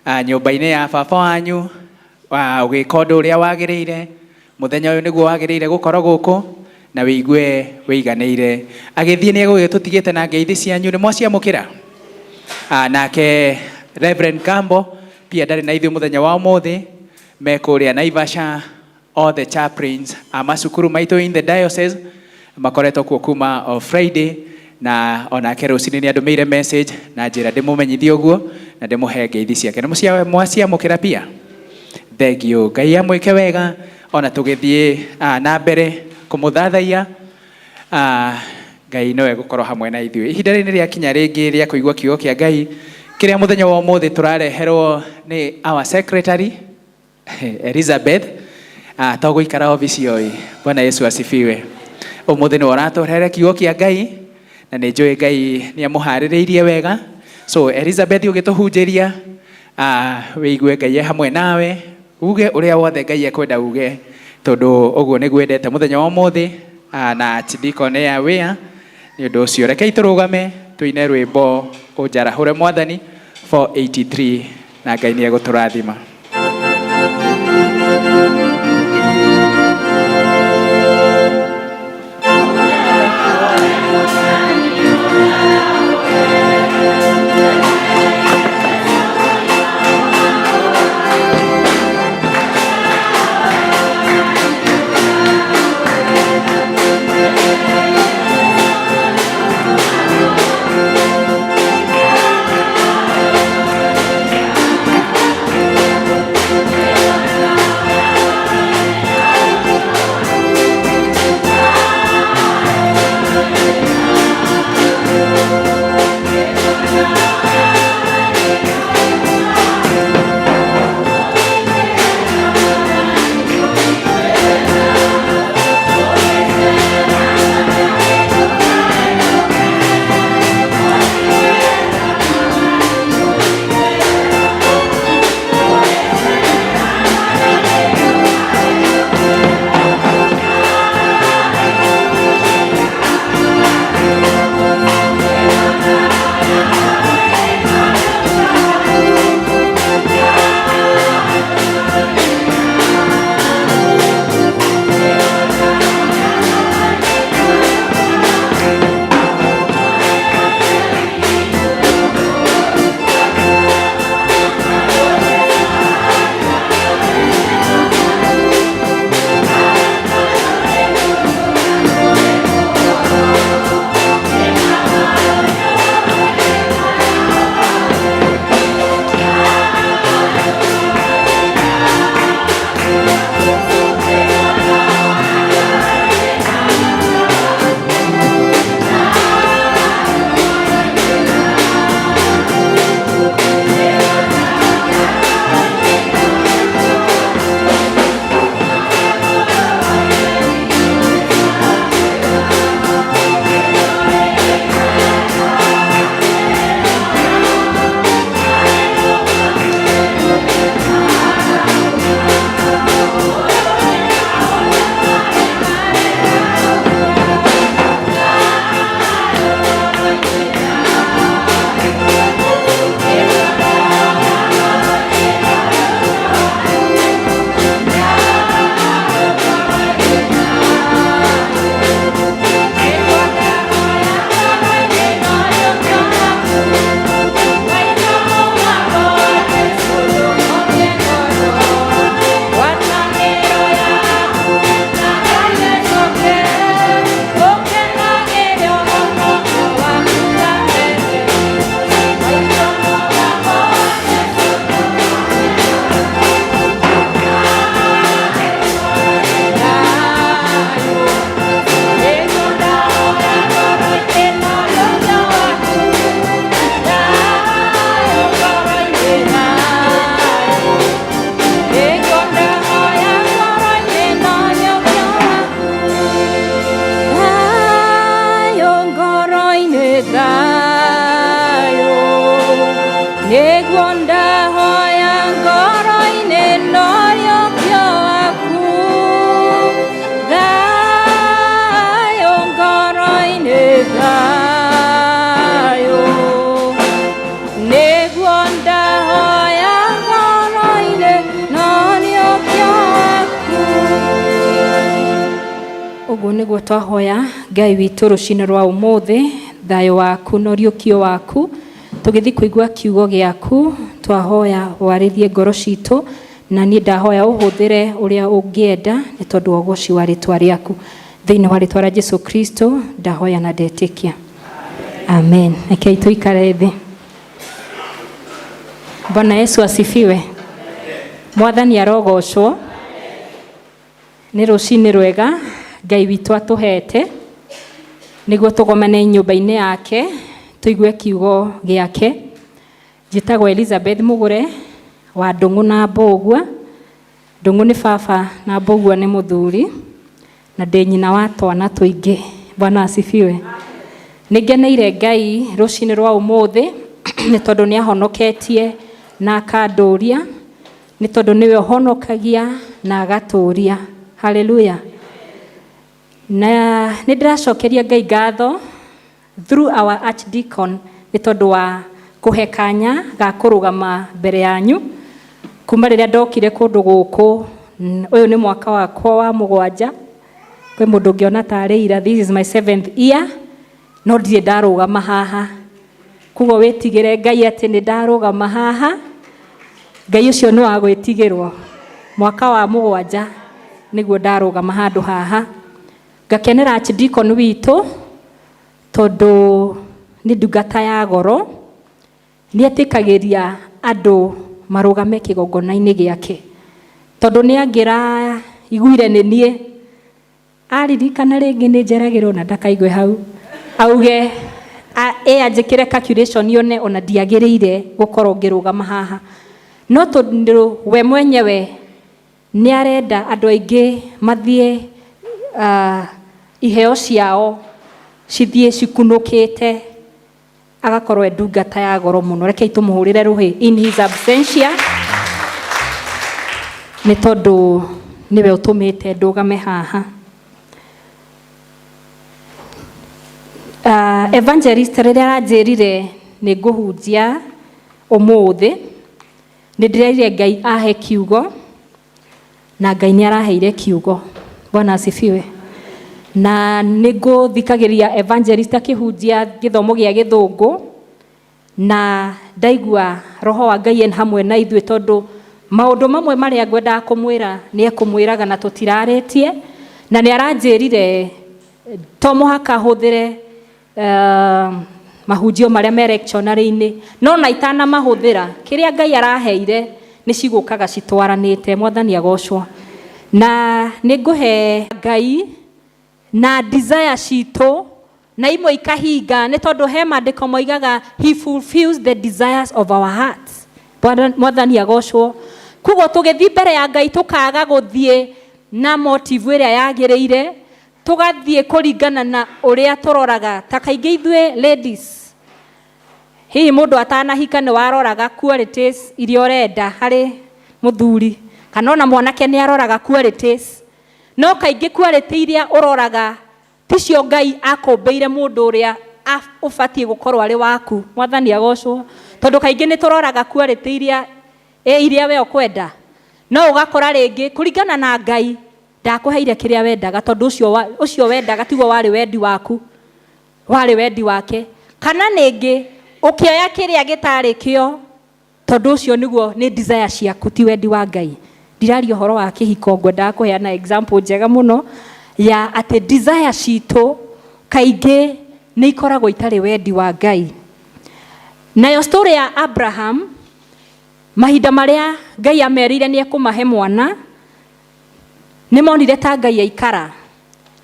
nyũmba-inĩ ya baba wanyu, ũgĩka ũndũ ũrĩa wagĩrĩire. Mũthenya ũyũ nĩguo wagĩrĩire gũkorwo gũkũ na wĩigue wĩiganĩire. Agĩthiĩ nĩ egũgĩtũtigĩte na ngeithi cianyu, nĩ mwaciamũkĩra? Nake Reverend Gambo pia ndarĩ na ithuĩ mũthenya wa ũmũthĩ, me kũrĩa Naivasha, all the chaplains a macukuru maitũ in the diocese makoretwo kuo kuma o Friday, na onake rũcinĩ nĩ andũmĩire message na njĩra ndĩmũmenyithie ũguo na ndĩmũhe ngeithi ciake. Nĩ mwaciamũkĩra pia? Thank you. Ngai amwĩke wega ona tũgĩthiĩ na mbere kũmũthathaiya. Ngai nowe gũkorwo hamwe na ithuĩ. Ihinda rĩrĩ nĩ rĩakinya rĩngĩ rĩa kũigua kiugo kĩa Ngai kĩrĩa mũthenya wa ũmũthĩ tũrareherwo nĩ our secretary Elizabeth. To gũikara obici oi. Bwana Yesu asifiwe. Ũmũthĩ nĩwe ũratũrehere kiugo kĩa Ngai na nĩ njũĩ Ngai nĩ amũharĩrĩirie wega. So Elizabeth, ũgĩtũhunjĩria, wĩigue Ngai e hamwe nawe, uge ũrĩa wothe Ngai ekwenda uge, tondũ ũguo nĩguo endete mũthenya wa ũmũthĩ, na Archdeacon ya wĩa. Nĩ ũndũ ũcio rekei tũrũgame tũine rwĩmbo ũnjarahũre Mwathani 483 na Ngai nĩ egũtũrathima. Thayũ nĩguo ndahoya ngoro-inĩ no ũriũkio waku. Thayũ ngoro-inĩ, thayũ nĩguo ndahoya ngoro-inĩ no ũriũkio waku. Ũguo nĩguo twahoya Ngai witũ rũcinĩ rwa ũmũthĩ, thayũ waku na ũriũkio waku. Tũgĩthiĩ kũigua kiugo gĩaku, twahoya warĩrie ngoro citũ, na niĩ ndahoya ũhũthĩre ũrĩa ũngĩenda nĩ tondũ wa ũgoci wa rĩtwa rĩaku. Thĩinĩ wa rĩtwa rĩa Jesu Kristo ndahoya na ndetĩkia, amen. Rekei tũikare thĩ. Bwana Yesu asifiwe. Mwathani arogocwo. Nĩ rũcinĩ rwega Ngai witũ atũhete nĩguo tũgomane nyũmba-inĩ yake tũigue kiugo gĩake. Njĩtagwo Elizabeth Mũgũre wa Ndũng'ũ na Mbũgua. Ndũng'ũ nĩ baba na Mbũgua nĩ mũthuri, na ndĩ nyina wa twana tũingĩ. Bwana asifiwe. Nĩ ngeneire Ngai rũcinĩ rwa ũmũthĩ nĩ tondũ nĩ ahonoketie na akandũria, nĩ tondũ nĩwe ũhonokagia na agatũria. Haleluya. Na nĩ ndĩracokeria Ngai ngatho through our archdeacon nĩ tondũ wa kũhe kanya ga kũrũgama mbere yanyu. Kuma rĩrĩa ndokire kũndũ gũkũ, ũyũ nĩ mwaka wakwa wa 7. Kwĩ mũndũ ũngĩona tarĩ ira, this is my seventh year, no ndirĩ ndarũgama haha. Koguo wĩtigĩre Ngai atĩ nĩ ndarũgama haha. Ngai ũcio nĩ wa gwĩtigĩrwo. Mwaka wa 7 nĩguo ndarũgama handũ haha. Ngakenera archdeacon witũ tondũ nĩ ndungata ya goro, nĩ etĩkagĩria andũ marũgame kĩgongona-inĩ gĩake, tondũ nĩ angĩraiguire nĩ niĩ aririkana rĩngĩ nĩ njeragĩrwo na ndakaigue hau auge ĩ anjĩkĩre calculation yone ona ndiagĩrĩire gũkorwo ngĩrũgama haha. No tondũ we mwenyewe nĩ arenda andũ aingĩ mathiĩ, iheo ciao cithiĩ cikunũkĩte, agakorwo e ndungata ya goro mũno. Rekei tũmũhũrĩre rũhĩ in his absentia, nĩ tondũ nĩwe ũtũmĩte ndũgame haha. Evangelist rĩrĩa aranjĩrire nĩ ngũhunjia ũmũthĩ, nĩ ndĩrerire Ngai ahe kiugo, na Ngai nĩ araheire kiugo. Bwana asifiwe. Na nĩ ngũthikagĩria evangelist akĩhunjia gĩthomo gĩa Gĩthũngũ, na ndaigua roho wa Ngai en hamwe na ithuĩ, tondũ maũndũ mamwe marĩa ngwendaga kũmwĩra nĩ ekũmwĩraga na tũtirarĩtie. Na nĩ aranjĩrire to mũhaka hũthĩre mahunjio marĩa me lectionary-inĩ, no na itanamahũthĩra, kĩrĩa Ngai araheire nĩ cigũkaga citwaranĩte. Mwathani agocwo. Na nĩ ngũhe Ngai na desire citũ na imwe ikahinga, nĩ tondũ he maandĩko moigaga he fulfills the desires of our hearts. Mwathani agocwo. Koguo tũgĩthiĩ mbere ya Ngai tũkaga gũthiĩ na motive ĩrĩa yagĩrĩire, tũgathiĩ kũringana na ũrĩa tũroraga. Ta kaingĩ ithuĩ ladies, hihi mũndũ atanahika nĩ waroraga qualities iria ũrenda harĩ mũthuri, kana ona mwanake nĩ aroraga qualities, no kaingĩ quality iria ũroraga ticio Ngai akũmbĩire mũndũ ũrĩa ũbatiĩ gũkorwo arĩ waku. Mwathani agocwo. Tondũ kaingĩ nĩ tũroraga quality iria iria we ũkwenda, no ũgakora rĩngĩ kũringana na Ngai ndakũheire kĩrĩa wendaga, tondũ ũcio wendaga tiguo warĩ wendi waku, warĩ wendi wake. Kana ningĩ ũkĩoya kĩrĩa gĩtarĩ kĩo, tondũ ũcio nĩguo nĩ desire ciaku, ti wendi wa Ngai. Ndiraria ũhoro wa kĩhiko, ngwendaga kũheana example njega mũno ya atĩ desire citũ kaingĩ nĩ ikoragwo itarĩ wendi wa Ngai. Nayo story ya Abraham, mahinda marĩa Ngai amerĩire nĩ ekũmahe mwana, nĩ monire ta Ngai aikara.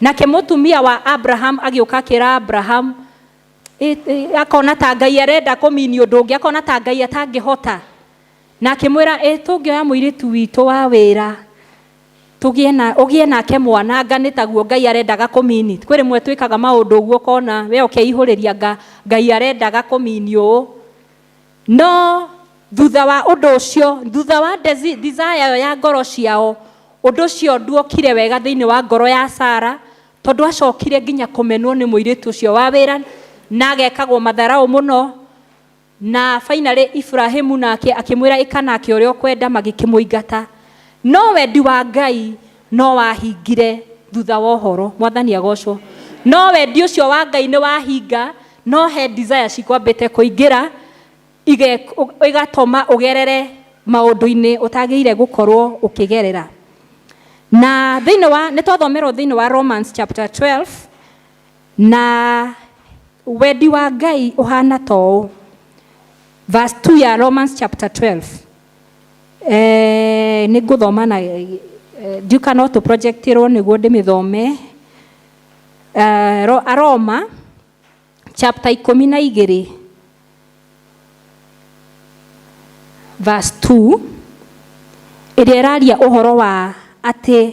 Nake mũtumia wa Abraham agĩũka akĩra Abraham, akona ta Ngai arenda kũmini ũndũ ũngĩ, akona ta Ngai atangĩhota. Na akĩmwĩra, tũngĩoya mũirĩtu witũ wa wĩra Tũgĩe na ũgĩe nake mwana, anga nĩ taguo Ngai arendaga kũmini. Kwĩ rĩmwe twĩkaga maũndũ ũguo ũkona we ũkeihũrĩria nga Ngai arendaga kũmini ũũ. No thutha wa ũndũ ũcio, thutha wa desire ĩyo ya ngoro ciao, ũndũ ũcio nduokire wega thĩinĩ wa ngoro ya Sara, tondũ acokire nginya kũmenwo nĩ mũirĩtu ũcio wa wĩra na agekagwo matharaũ mũno. Na finally Ibrahimu nake akĩmwĩra ĩka nake ũrĩa ũkwenda, magĩkĩmũingata. No wendi wa Ngai no wahingire thutha wa ũhoro. Mwathani agocwo. No wendi ũcio wa Ngai nĩ wahinga, no he desire cikwambĩte kũingĩra igatũma ũgerere maũndũ-inĩ ũtagĩrĩire gũkorwo ũkĩgerera. Na thĩinĩ wa nĩ twathomerwo thĩinĩ wa Romans chapter 12, na wendi wa Ngai ũhana ta ũũ. Verse 2 ya Romans chapter 12. Nĩ ngũthoma na ndiũka no tũ-projectirwo nĩguo ndĩmĩthome. Aroma chapter 12 verse 2, ĩrĩa ĩraria ũhoro wa atĩ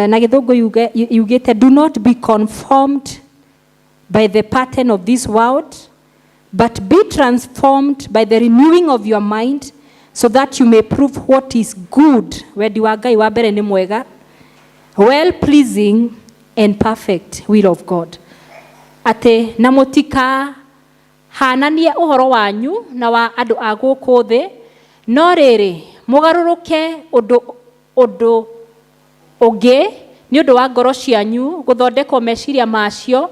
na gĩthũngũ yugĩte, "Do not be conformed by the pattern of this world, but be transformed by the renewing of your mind, so that you may prove what is good." Wendi wa Ngai wa mbere nĩ mwega, well pleasing and perfect will of God. Atĩ na mũtika hananie ũhoro wanyu na wa andũ a gũkũ thĩ, no rĩrĩ mũgarũrũke ũndũ ũngĩ nĩ ũndũ wa ngoro cianyu gũthondekwo meciria macio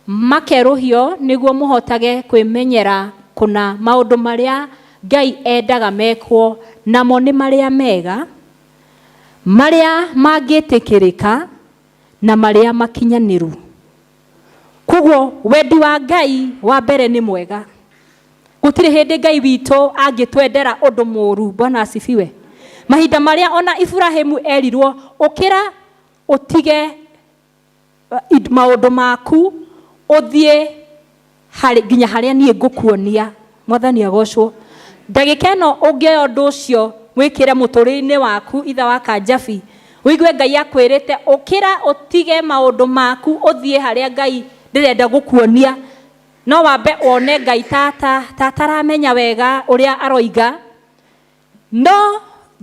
makerũhio, nĩguo mũhotage kwĩmenyera kũna maũndũ marĩa Ngai endaga mekwo, namo nĩ marĩa mega, marĩa mangĩtĩkĩrĩka na marĩa makinyanĩru. Koguo wendi wa Ngai wa mbere nĩ mwega. Gũtirĩ hĩndĩ Ngai witũ angĩtwendera ũndũ mũũru. Bwana asifiwe. Mahinda marĩa ona Ibrahimu erirwo ũkĩra ũtige maũndũ maku ũthiĩ harĩ nginya harĩa niĩ ngũkuonia. Mwathani agocwo. Ndagĩka ĩno ũngĩoya ũndũ ũcio wĩkĩre mũtũrĩre-inĩ waku, itha wa Kanjabi, ũigue Ngai akwĩrĩte ũkĩra ũtige maũndũ maku ũthiĩ harĩa Ngai ndĩrenda gũkuonia, no wambe wone Ngai tata tataramenya wega ũrĩa aroiga. No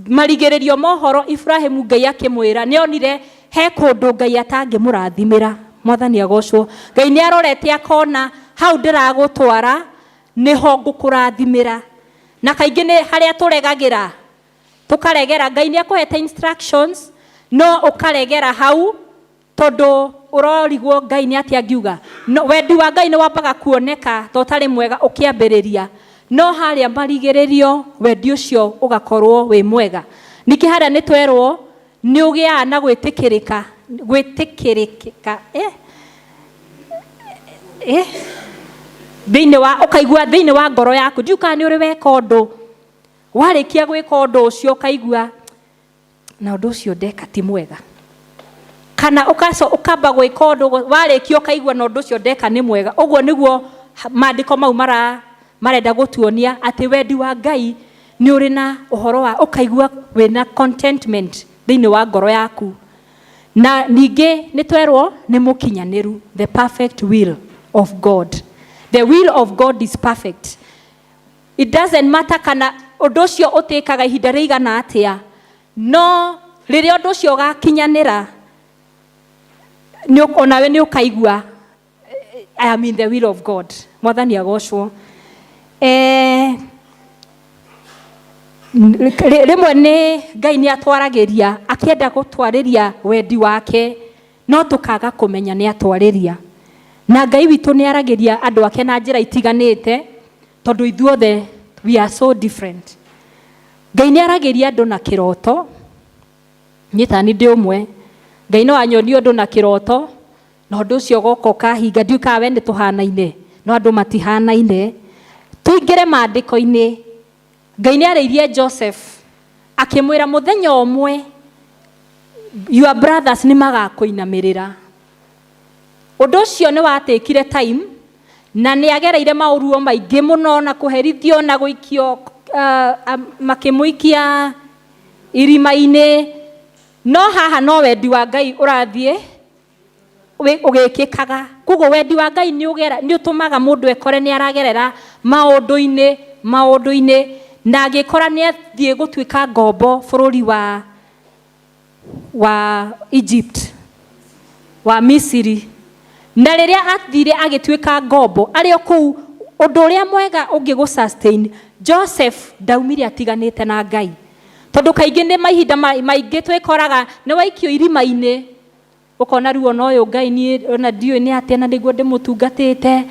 marigĩrĩrio mohoro Ibrahimu Ngai akĩmwĩra nĩ onire he kũndũ Ngai atangĩmũrathimĩra. Mwathani agocwo. Ngai nĩ arorete akona hau ndĩragũtwara nĩho ngũkũrathimĩra. Na kaingĩ nĩ harĩa tũregagĩra, tũkaregera. Ngai nĩ akũhete instructions no ũkaregera hau tondũ ũrorigwo Ngai nĩ atĩa angiuga. No wendi wa Ngai nĩ wambaga kuoneka ta ũtarĩ mwega ũkĩambĩrĩria, no harĩa marigĩrĩrio wendi ũcio ũgakorwo wĩ mwega. Ningĩ harĩa nĩ twerwo nĩ ũgĩaga na gwĩtĩkĩrĩka, gwĩtĩkĩrĩka thĩinĩ wa ũkaigua thĩinĩ wa ngoro yaku. Ndiũĩ kana nĩ ũrĩ weka ũndũ, warĩkia gwĩka ũndũ ũcio ũkaigua na ũndũ ũcio ndeka ti mwega, kana ũkamba gwĩka ũndũ, warĩkia ũkaigua na ũndũ ũcio ndeka nĩ mwega. Ũguo nĩguo maandĩko mau marenda gũtuonia atĩ wendi wa Ngai nĩ ũrĩ na ũhoro wa ũkaigua wĩna contentment thĩinĩ wa ngoro yaku. Na ningĩ nĩ twerwo nĩ mũkinyanĩru, the perfect will of God. The will of God is perfect. It doesn't matter kana ũndũ ũcio ũtĩkaga ihinda rĩigana atĩa, no rĩrĩa ũndũ ũcio ũgakinyanĩra onawe nĩ ũkaigua I am in the will of God. Mwathani agocwo. Rĩmwe nĩ Ngai nĩ atwaragĩria akĩenda gũtwarĩria wendi wake, no tũkaga kũmenya nĩ atwarĩria. Na Ngai witũ nĩ aragĩria andũ ake na njĩra itiganĩte, tondũ ithuothe we are so different. Ngai nĩ aragĩria andũ na kĩroto. Niĩ ta niĩ ndĩ ũmwe. Ngai no anyonie ũndũ na kĩroto, na ũndũ ũcio ũgoka ũkahinga. Ndiũĩ kana we nĩ tũhanaine, no andũ matihanaine. Tũingĩre maandĩko-inĩ. Ngai nĩ arĩirie Joseph akĩmwĩra mũthenya ũmwe your brothers nĩ magakũinamĩrĩra. Ũndũ ũcio nĩ watĩkire time, na nĩ agereire maũruo maingĩ mũno na kũherithio na gũikio, makĩmũikia irima-inĩ. No haha no wendi wa Ngai ũrathiĩ ũgĩkĩkaga. Koguo wendi wa Ngai nĩ ũtũmaga mũndũ ekore nĩ aragerera maũndũ-inĩ na agĩkora nĩ athiĩ gũtuĩka ngombo bũrũri wa Egypt, wa Misiri. Na rĩrĩa athire agĩtuĩka ngombo arĩ o kũu, ũndũ ũrĩa mwega ũngĩ sustain Joseph ndaumire atiganĩte na Ngai, tondũ kaingĩ nĩ mahinda maingĩ twĩkoraga nĩ waikio irima-inĩ, ũkona rĩu ona ũyũ Ngai niĩ ona ndiũĩ nĩ atĩa na nĩguo ndĩmũtungatĩte,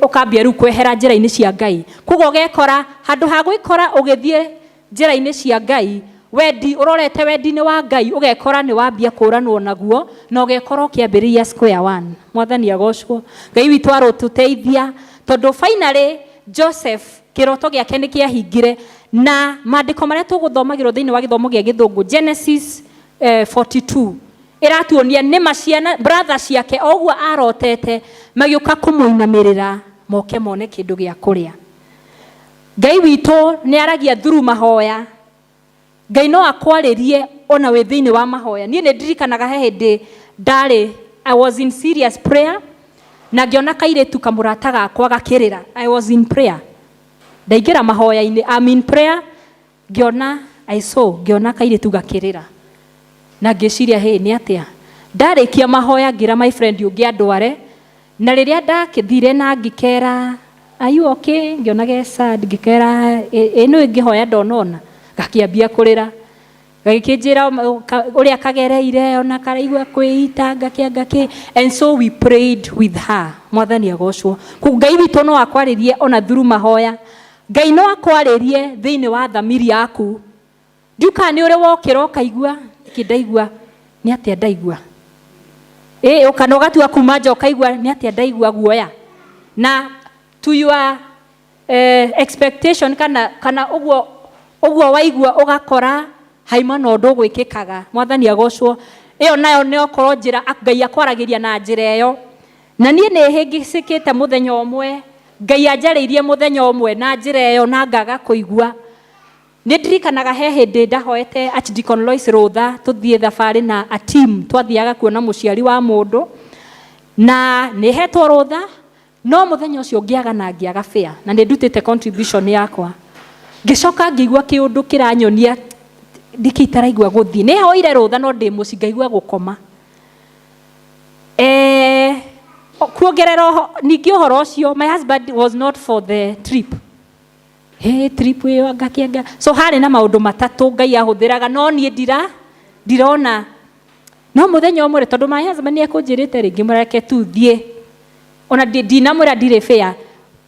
ũkambia rĩu kwehera njĩra-inĩ cia Ngai. Koguo ũgekora handũ ha gwĩkora ũgĩthiĩ njĩra-inĩ cia Ngai, wendi ũrorete wendi-inĩ wa Ngai, ũgekora nĩ wambia kũranwo naguo na ũgekora ũkĩambĩrĩria square one. Mwathani agocwo. Ngai witũ arotũteithia, tondũ finally Joseph kĩroto gĩake nĩ kĩahingire, na maandĩko marĩa tũgũthomagĩrwo thĩinĩ wa gĩthomo gĩa gĩthũngũ Genesis 42 ĩratuonia nĩ ma ciana brother ciake o ũguo arotete magĩũka kũmũinamĩrĩra moke mone kĩndũ gĩa kũrĩa. Ngai witũ nĩ aragia through mahoya. Ngai no akwarĩrie ona wĩ thĩinĩ wa mahoya. Niĩ nĩ ndirikanaga he hĩndĩ ndarĩ, I was in serious prayer, na ngĩona kairĩtu kamũrata gakwa gakĩrĩra. I was in prayer, ndaingĩra mahoya-inĩ, I'm in prayer, ngĩona, I saw, ngĩona kairĩtu gakĩrĩra na ngĩciria, hey, nĩ atĩa? Ndarĩkia mahoya ngĩra my friend ũngĩ andware, na rĩrĩa ndakĩthire na ngĩkera, "Are you okay?" Ngĩona ge sad, ngĩkera, "Ĩ nĩ ngĩhoya ndonona." Gakĩambia kũrĩra, gagĩkĩnjĩra ũrĩa kagereire, ona karaigua kwĩita ngakĩ ngakĩ, and so we prayed with her. Mwathani agocwo. Koguo Ngai witũ no akwarĩrie ona through mahoya. Ngai no akwarĩrie thĩinĩ wa thamiri yaku. Ndiukaga nĩ ũrĩ wokĩra ũkaigua kĩ ndaigua nĩ atĩa, ndaigua ĩ, ũkana ũgatua kuma nja ũkaigua nĩ atĩa, ndaigua guoya, na to your expectation kana ũguo ũguo waigua ũgakora haima na ũndũ ũgwĩkĩkaga. Mwathani agocwo. Ĩyo nayo nĩ okorwo njĩra Ngai akwaragĩria na njĩra ĩyo. Na niĩ nĩ hĩngĩcĩkĩte mũthenya ũmwe Ngai anjarĩirie mũthenya ũmwe na njĩra ĩyo na ngaga kũigua. Nĩ ndirikanaga he hĩndĩ ndahoete Archdeacon Lois rũtha tũthiĩ thabarĩ na a team, twathiaga kuona mũciari wa mũndũ, na nĩ hetwo rũtha, no mũthenya ũcio ngĩaga na ngĩaga fare, na nĩ ndutĩte contribution yakwa. Ngĩcoka ngĩigua kĩũndũ kĩranyonia ndĩkĩ itaraigua gũthiĩ. Nĩ hoire rũtha no ndĩ mũciĩ ngaigua gũkoma. Kuongerera ningĩ ũhoro ũcio, my husband was not for the trip. Hey, trip ĩyo ngakĩanga. So harĩ na maũndũ matatũ Ngai ahũthĩraga, no niĩ ndirona. No mũthenya ũmwe rĩ, tondũ my husband nĩ ekũnjĩrĩte rĩngĩ mũreke tu thiĩ, ona ndinamwĩra ndirĩ fare,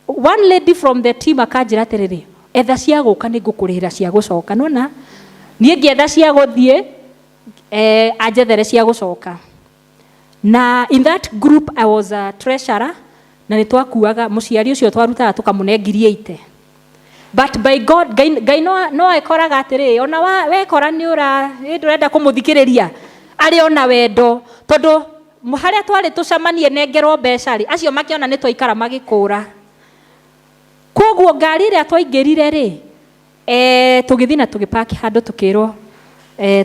one lady from the team akanjĩra atĩrĩrĩ, "Etha cia gũka, nĩ ngũkũrĩhĩra cia gũcoka." Nona niĩ ngĩetha cia gũthiĩ, anjethere cia gũcoka. Na in that group I was a treasurer, na nĩ twakuaga mũciari ũcio, twarutaga tũkamũne 80,000. But by God, Ngai no ekoraga atĩrĩ, ona wekora nĩ ũra ĩ ndũrenda kũmũthikĩrĩria, arĩ ona wendo, tondũ harĩa twarĩ tũcemanie nengerwo mbeca rĩ, acio makĩona nĩ twaikara magĩkũra. Koguo ngari ĩrĩa twaingĩrire rĩ, tũgĩthiĩ na tũgĩpaki handũ, tũkĩrwo,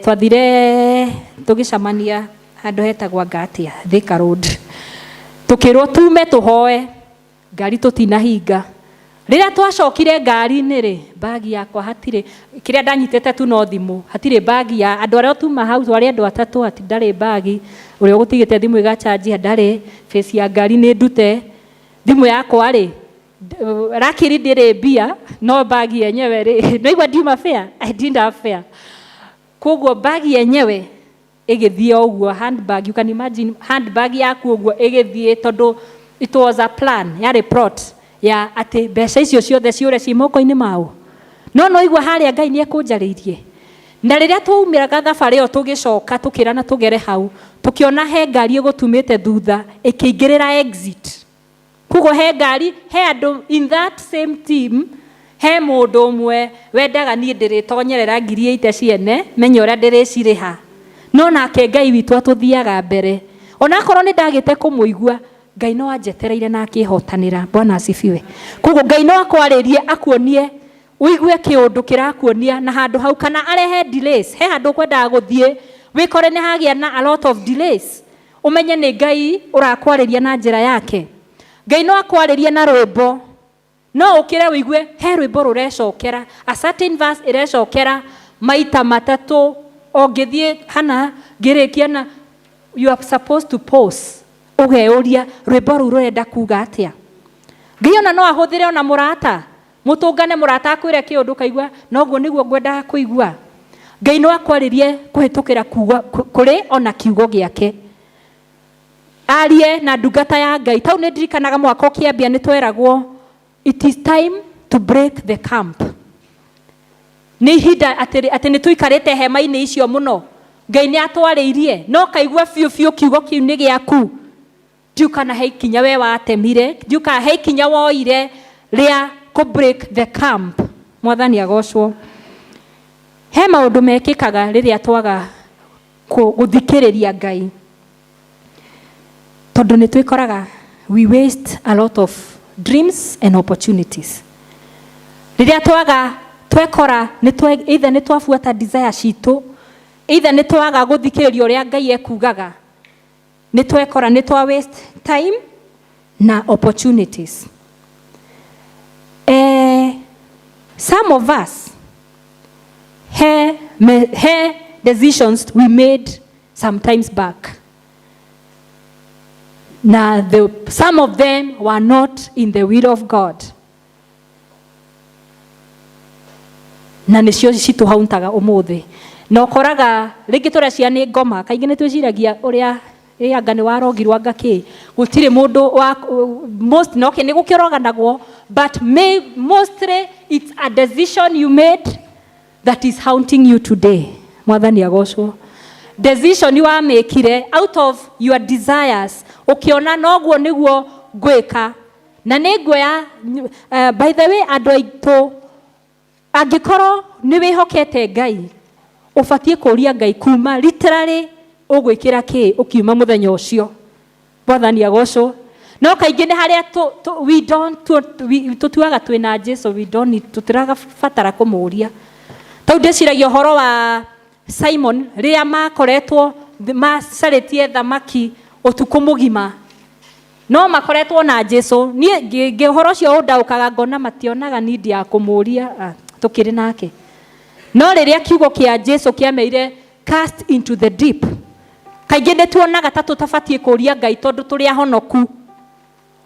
twathire tũgĩcemania handũ hetagwo Ngatia, Thika Road, tũkĩrwo tume tũhoe ngari tũtinahinga. Rĩrĩa twacokire ngari-inĩ rĩ, bagi yakwa hatirĩ. Kĩrĩa ndanyitĩte tu no thimũ, hatirĩ bagi ya andũ arĩa tuma hau. Twarĩ andũ atatũ, hati ndarĩ bagi, ũrĩa ũgũtigĩte thimũ ĩgachanji ndarĩ, face ya ngari nĩ ndute, thimũ yakwa rĩ, rakiri ndĩrĩ mbia, no bagi yenyewe rĩ, naigua ndiuma fare. I didn't have fare. Koguo bagi yenyewe ĩgĩthiĩ o ũguo, handbag, you can imagine, handbag yaku ũguo ĩgĩthiĩ, tondũ it was a plan, yarĩ plot ya atĩ mbeca icio ciothe ciũre ci moko-inĩ mao. No igua harĩa Ngai nĩ ekũnjarĩirie. Na rĩrĩa twaumĩraga thabarĩ ĩyo tũgĩcoka, tũkĩrana tũgere hau, tũkĩona he ngari ĩgũtumĩte thutha ĩkĩingĩrĩra exit. Koguo he ngari, he andũ in that same team, he mũndũ ũmwe wendaga niĩ ndĩrĩtonyerera 80,000 ciene menye ũrĩa ndĩrĩcirĩha. No nake Ngai witũ atũthiaga mbere. Onakorwo nĩ ndagĩte kũmũigua, Ngai no anjetereire na akĩhotanĩra. Bwana asifiwe. Koguo Ngai no akwarĩrie, akuonie, ũigue kĩũndũ kĩrakuonia na handũ hau, kana arehe delays he handũ ũkwendaga gũthiĩ. Wĩkore nĩ hagĩa na a lot of delays, ũmenye nĩ Ngai ũrakwarĩria na njĩra yake. Ngai no akwarĩrie na rwĩmbo. No ũkĩre wĩigue he rwĩmbo rũrecokera, a certain verse ĩrecokera maita matatũ, o ngĩthiĩ hana ngĩrĩkia, na you are supposed to pause, ũgeyũria rwĩmbo rũu rũrenda kuga atĩa. Ngai ona no ahũthĩre ona mũrata, mũtũngane, mũrata akwĩre kĩũndũ kaigua noguo nĩguo ngwendaga kũigua. Ngai no akwarĩrie kũhĩtũkĩra kuga kũrĩ ona kiugo gĩake, arie na ndungata ya Ngai. Tau nĩ ndirikanaga mwaka ũkĩambia nĩ tweragwo it is time to break the camp. Nĩ ihinda atĩ nĩ tũikarĩte hema-inĩ icio mũno. Ngai nĩ atwarĩirie, no kaigua biũ biũ kiugo kĩu nĩ gĩaku. Ndiũ kana he ikinya we watemire, ndiũ kana he ikinya woire rĩa kũ break the camp. Mwathani agocwo. He maũndũ mekĩkaga rĩrĩa twaga gũthikĩrĩria Ngai, tondũ nĩ twĩkoraga we waste a lot of dreams and opportunities rĩrĩa twaga twekora either nĩ twabuata desire citũ, either nĩ twaga gũthikĩrĩria ũrĩa Ngai ekugaga. Nĩ twekora nĩ twa waste time na opportunities. Some of us, he decisions we made sometimes back na some of them were not in the will of God, na nĩcio citũhauntaga ũmũthĩ. Na ũkoraga rĩngĩ tũrecia nĩ ngoma. Kaingĩ nĩ twĩciragia ũrĩa ĩ anga nĩ warogirwo, anga kĩ, gũtirĩ mũndũ wa most no okay, nĩ gũkĩroganagwo, but mostly it's a decision you made that is haunting you today. Mwathani agocwo. Decision wamĩkire out of your desires, ũkĩona noguo nĩguo ngwĩka na nĩ nguoya. By the way, andũ aitũ, angĩkorwo nĩ wĩhokete Ngai, ũbatiĩ kũũria Ngai kuma literally ũgwĩkĩra kĩ ũkiuma mũthenya ũcio. Mwathani agocwo. No kaingĩ nĩ harĩa we don't tũtuaga twĩna Jesu, we don't need, tũtirabatara kũmũũria. Tau ndĩciragia ũhoro wa Simon rĩrĩa makoretwo macarĩtie thamaki ũtukũ mũgima, no makoretwo na Jesu. Niĩ ngĩ ũhoro ũcio ũndaũkaga, ngona mationaga need ya kũmũũria, tũkĩrĩ nake. No rĩrĩa kiugo kĩa Jesu kĩameire cast into the deep, kaingĩ nĩ tuonaga ta tũtabatiĩ kũũria Ngai tondũ tũrĩ ahonoku.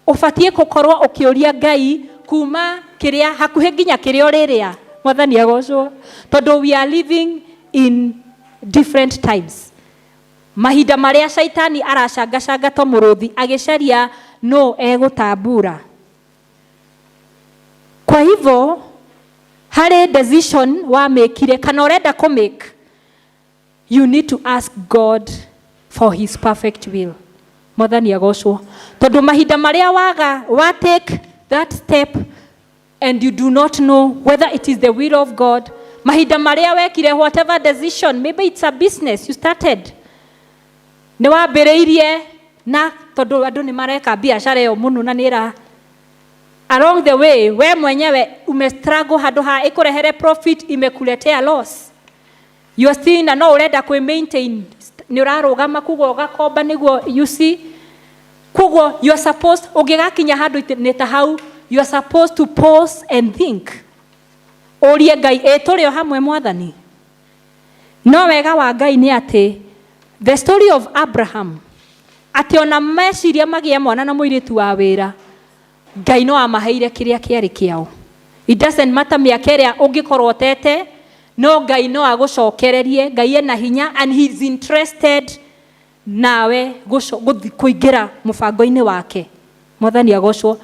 Ũbatiĩ gũkorwo ũkĩũria Ngai kuma kĩrĩa hakuhĩ nginya kĩrĩa ũrĩrĩa. Mwathani agocwo. Tondũ we are living in different times, mahinda marĩa caitani aracangacanga to mũrũthi agĩcaria no egũtambura. Kwa hivyo harĩ decision wamĩkire kana ũrenda kũmake, you need to ask God for his perfect will. Mwathani agocwo. Tondũ mahinda marĩa waga wa take that step and you do not know whether it is the will of God, mahinda marĩa wekire whatever decision, maybe it's a business you started, nĩ wambĩrĩirie na tondũ andũ nĩ mareka biacara ĩyo mũno, na nĩ ĩra along the way we mwenyewe ume struggle, handũ ha ĩkũrehere profit imekuletea loss. You are still na no ũrenda kwĩ maintain, nĩ ũrarũgama kuguo ũgakomba nĩguo, you see. Koguo you are supposed, ũngĩgakinya handũ nĩ ta hau, you are supposed to pause and think, ũrie Ngai, ĩ tũrĩ o hamwe, Mwathani? No wega wa Ngai nĩ atĩ the story of Abraham, atĩ ona meciria magĩe mwana na mũirĩtu wa wĩra, Ngai no amaheire kĩrĩa kĩarĩ kĩao. It doesn't matter mĩaka ĩrĩa ũngĩkorwo ũtete, no Ngai no agũcokererie. Ngai ena hinya and he is interested nawe kũingĩra mũbango-inĩ wake. Mwathani agocwo.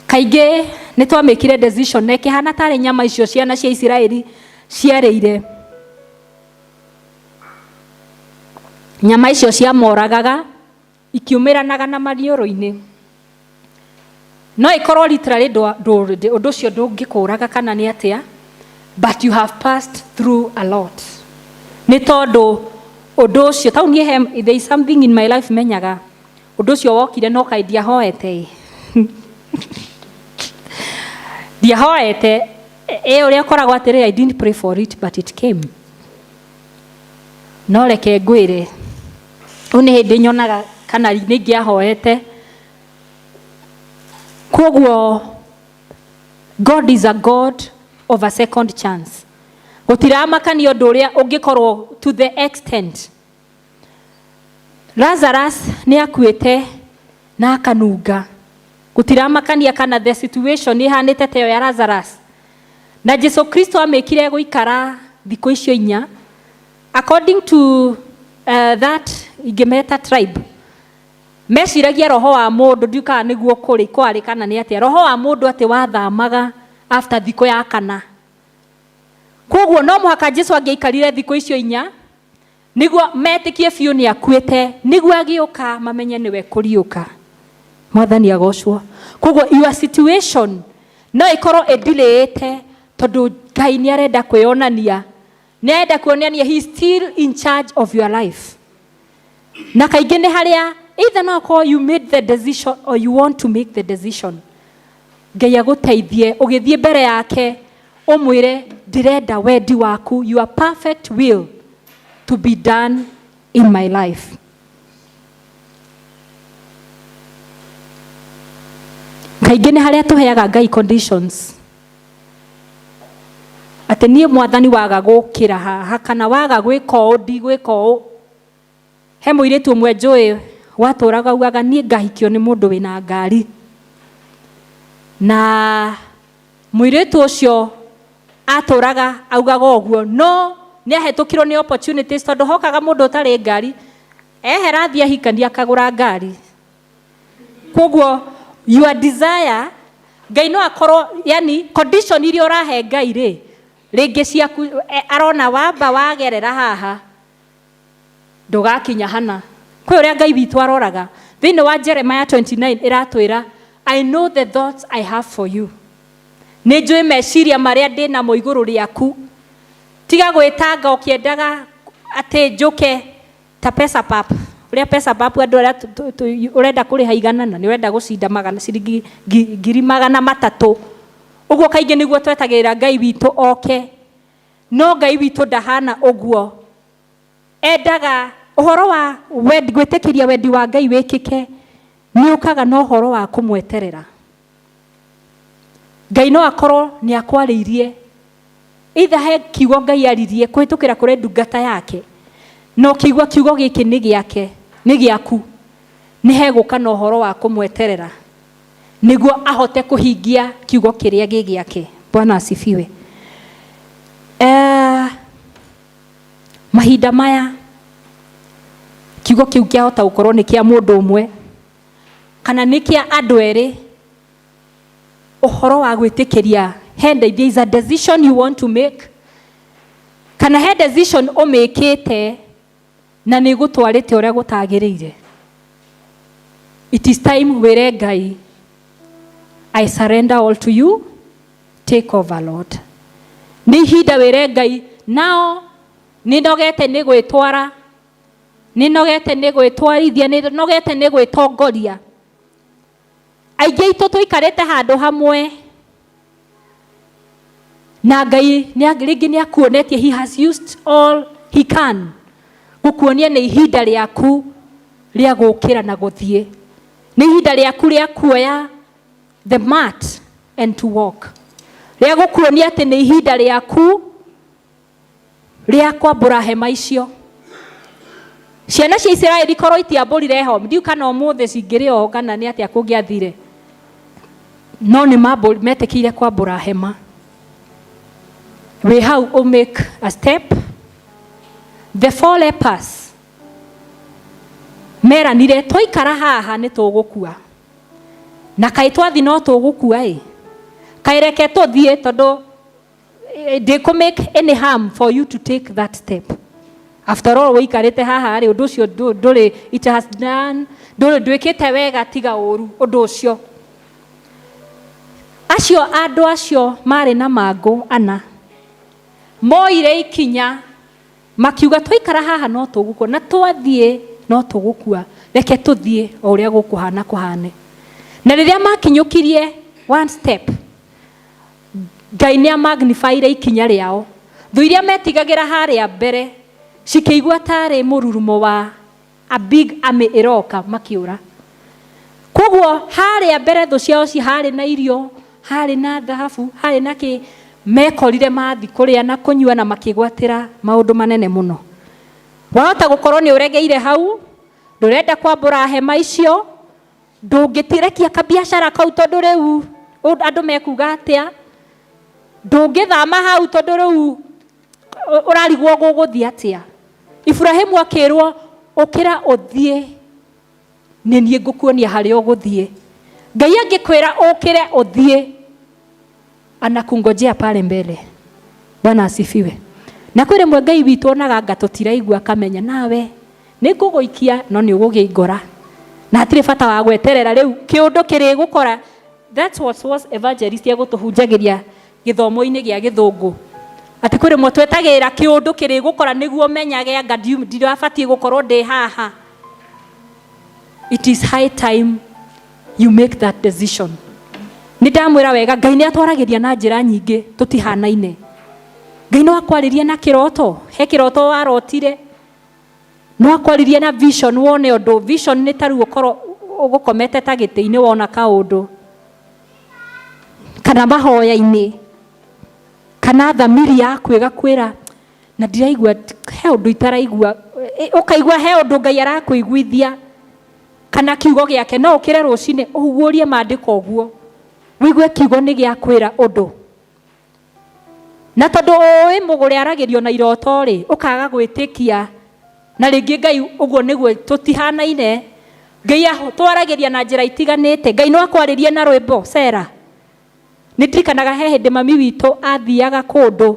Kaingĩ nĩ twamĩkire decision na ĩkĩhana tarĩ nyama icio ciana cia Isiraeli ciarĩire, nyama icio ciamoragaga ikiumĩranaga na maniũrũ-inĩ. No ĩkorwo literally ũndũ ũcio ndũngĩkũraga kana nĩ atĩa, but you have passed through a lot nĩ tondũ ũndũ ũcio tau niĩ there is something in my life menyaga ũndũ ũcio wokire, no kaĩ ndiahoete, ndiahoete ĩ ũrĩa ũkoragwo atĩrĩ, I didn't pray for it but it came. No reke ngwĩre, rĩu nĩ hĩndĩ nyonaga kana nĩ ingĩahoete. Koguo God is a God of a second chance. Gũtiramakania ũndũ ũrĩa ũngĩkorwo to the extent. Lazarus nĩ akuĩte na akanunga. Gũtiramakania kana the situation ĩhanĩte ta ĩyo ya Lazarus. Na Jesu Kristo amĩkire gũikara thikũ icio inya. According to that ingĩmeta tribe, meciragia roho wa mũndũ ndiũ kana nĩguo kũrĩ kwarĩ kana nĩ atĩa, roho wa mũndũ atĩ wathamaga after thikũ ya kana. Koguo no mũhaka Jesu angĩaikarire thikũ icio inya nĩguo metĩkie biũ nĩ akuĩte, nĩguo agĩũka mamenye nĩwe kũriũka. Mwathani agocwo. Koguo your situation no ĩkorwo ĩndileĩte tondũ Ngai nĩ arenda kwĩyonania, nĩ arenda kuonania he is still in charge of your life. Na kaingĩ nĩ harĩa either no akorwo you made the decision or you want to make the decision. Ngai agũteithie ũgĩthiĩ mbere yake ũmwĩre ndĩrenda wendi waku, your perfect will to be done in my life. Kaingĩ nĩ harĩa tũheaga Ngai conditions. Atĩ niĩ mwathani waga gũkĩra haha kana waga gwĩka ũũ ndigwĩka ũũ. He mũirĩtu ũmwe njũĩ watũraga augaga niĩ ngahikio nĩ mũndũ wĩna ngari. Na mũirĩtu ũcio atũraga augaga ũguo, no nĩ ahetũkirwo nĩ opportunities tondũ hokaga mũndũ ũtarĩ ngari, ehera athiĩ ahikania akagũra ngari. Koguo your desire, Ngai no akorwo, yani condition iria ũrahe Ngai rĩ, rĩngĩ ciaku arona wamba wagerera haha ndũgakinya hana. Kwĩ ũrĩa Ngai witũ aroraga. Thĩinĩ wa Jeremiah 29 ĩratwĩra, I know the thoughts I have for you. Nĩ njũĩ meciria marĩa ndĩ namo igũrũ rĩaku. Tiga gwĩtanga ũkĩendaga atĩ njũke ta pesa pap. Ũrĩa pesa pap andũ arĩa ũrenda kũrĩha igana na nĩ ũrenda gũcinda magana ciringi ngiri magana matatũ. Ũguo kaingĩ nĩguo twetagĩrĩra Ngai witũ oke. No Ngai witũ ndahana ũguo. Endaga ũhoro wa wendi, gwĩtĩkĩria wendi wa Ngai wĩkĩke nĩ ũkaga na ũhoro wa kũmweterera. Ngai no akorwo nĩ akwarĩirie, either he kiugo Ngai aririe kũhĩtũkĩra kũrĩ ndungata yake, na ũkĩigua kiugo gĩkĩ nĩ gĩake, nĩ gĩaku, nĩ hegũka na ũhoro wa kũmweterera nĩguo ahote kũhingia kiugo kĩrĩa gĩ gĩake. Bwana asifiwe. Mahinda maya kiugo kĩu kĩahota gũkorwo nĩ kĩa mũndũ ũmwe kana nĩ kĩa andũ erĩ. Ũhoro wa gwĩtĩkĩria, he there is a decision you want to make, kana he decision ũmĩkĩte na nĩ gũtwarĩte ũrĩa gũtagĩrĩire. It is time wĩre Ngai, I surrender all to you, take over Lord. Nĩ ihinda wĩre Ngai, nao nĩ nogete nĩ gwĩtwara, nĩ nogete nĩ gwĩtwarithia, nĩ nogete nĩ gwĩtongoria. Aingĩ aitũ tũikarĩte handũ hamwe na Ngai rĩngĩ nĩ akuonetie, he has used all he can gũkuonia nĩ ihinda rĩaku rĩa gũkĩra na gũthiĩ, nĩ ihinda rĩaku rĩa kuoya the mat and to walk, rĩa gũkuonia atĩ nĩ ihinda rĩaku rĩa kwambũra hema icio. Ciana cia Isiraeli korwo itiambũrire ho, ndiũ kana ũmũthĩ cingĩrĩ oho kana nĩ atĩa kũngĩathire, no nĩ metĩkĩire kwambũra hema. Wĩ hau ũ make a step. The four lepers meranire twaikara haha nĩ tũgũkua, na kaĩ twathi no tũgũkua ĩ, kaĩ reke tũthiĩ tondũ ndĩkũ make any harm for you to take that step. After all wĩikarĩte haha rĩ, ũndũ ũcio ndũrĩ, it has done, ndũrĩ ndwĩkĩte wega tiga ũru ũndũ ũcio. Acio andũ acio marĩ na mangũ ana moire ikinya makiuga twaikara haha no tũgũkua, na twathiĩ no tũgũkua, reke tũthiĩ o ũrĩa gũkũhana kũhane. Na rĩrĩa makinyũkirie one step, Ngai nĩ amagnifyire ikinya rĩao. Thũ iria metigagĩra harĩa mbere Cikĩigua tarĩ mũrurumo wa a big army ĩroka, makĩũra. Koguo harĩa mbere thũ ciao ci harĩ na irio, harĩ na thahabu, harĩ na kĩ, mekorire mathi kũrĩa na kũnyua na makĩgwatĩra maũndũ manene mũno. Wahota gũkorwo nĩ ũregeire hau, ndũrenda kwambũra hema icio, ndũngĩtirekia kabiacara kau tondũ rĩu andũ mekuga atĩa, ndũngĩthama hau tondũ rĩu ũrarigwo gũgũthiĩ atĩa. Iburahĩmu akĩrwo, ũkĩra ũthiĩ, nĩ niĩ ngũkuonia harĩa ũgũthiĩ. Ngai angĩkwĩra ũkĩre ũthiĩ, anakungojea pale mbele. Bwana asifiwe. Na kwĩ rĩmwe Ngai witũ onaga anga tũtiraigua, akamenya nawe nĩ ngũgũikia no nĩ ũgũgĩngora, na hatirĩ bata wa gweterera rĩu kĩũndũ kĩrĩgũkora. That's what was evangelist egũtũhunjagĩria gĩthomo-inĩ gĩa gĩthũngũ, atĩ kwĩ rĩmwe twetagĩrĩra kĩũndũ kĩrĩgũkora nĩguo menyage anga ndirabatiĩ gũkorwo ndĩ haha. It is high time you make that decision. Nĩ ndamwĩra wega, Ngai nĩ atwaragĩria na njĩra nyingĩ tũtihanaine. Ngai no akwarĩrie na kĩroto, he kĩroto warotire, no akwarĩrie na vision, wone ũndũ. Vision nĩ ta rĩu ũkorwo ũgũkomete ta gĩtĩ-inĩ wona kaũndũ, kana mahoya-inĩ, kana thamiri yaku ĩgakwĩra na ndiraigua he ũndũ itaraigua, ũkaigua he ũndũ Ngai arakũiguithia, kana kiugo gĩake. No ũkĩre rũcinĩ ũhuguũrie maandĩko ũguo, wĩigue kiugo nĩ gĩakwĩra ũndũ. Na tondũ ũĩ mũgũre aragĩrio na iroto rĩ, ũkaga gwĩtĩkia na rĩngĩ Ngai ũguo nĩguo tũtihanaine. Ngai atwaragĩria na njĩra itiganĩte. Ngai no akwarĩrie na rwĩmbo Sera. Nĩ ndirikanaga he hĩndĩ mami witũ athiaga kũndũ,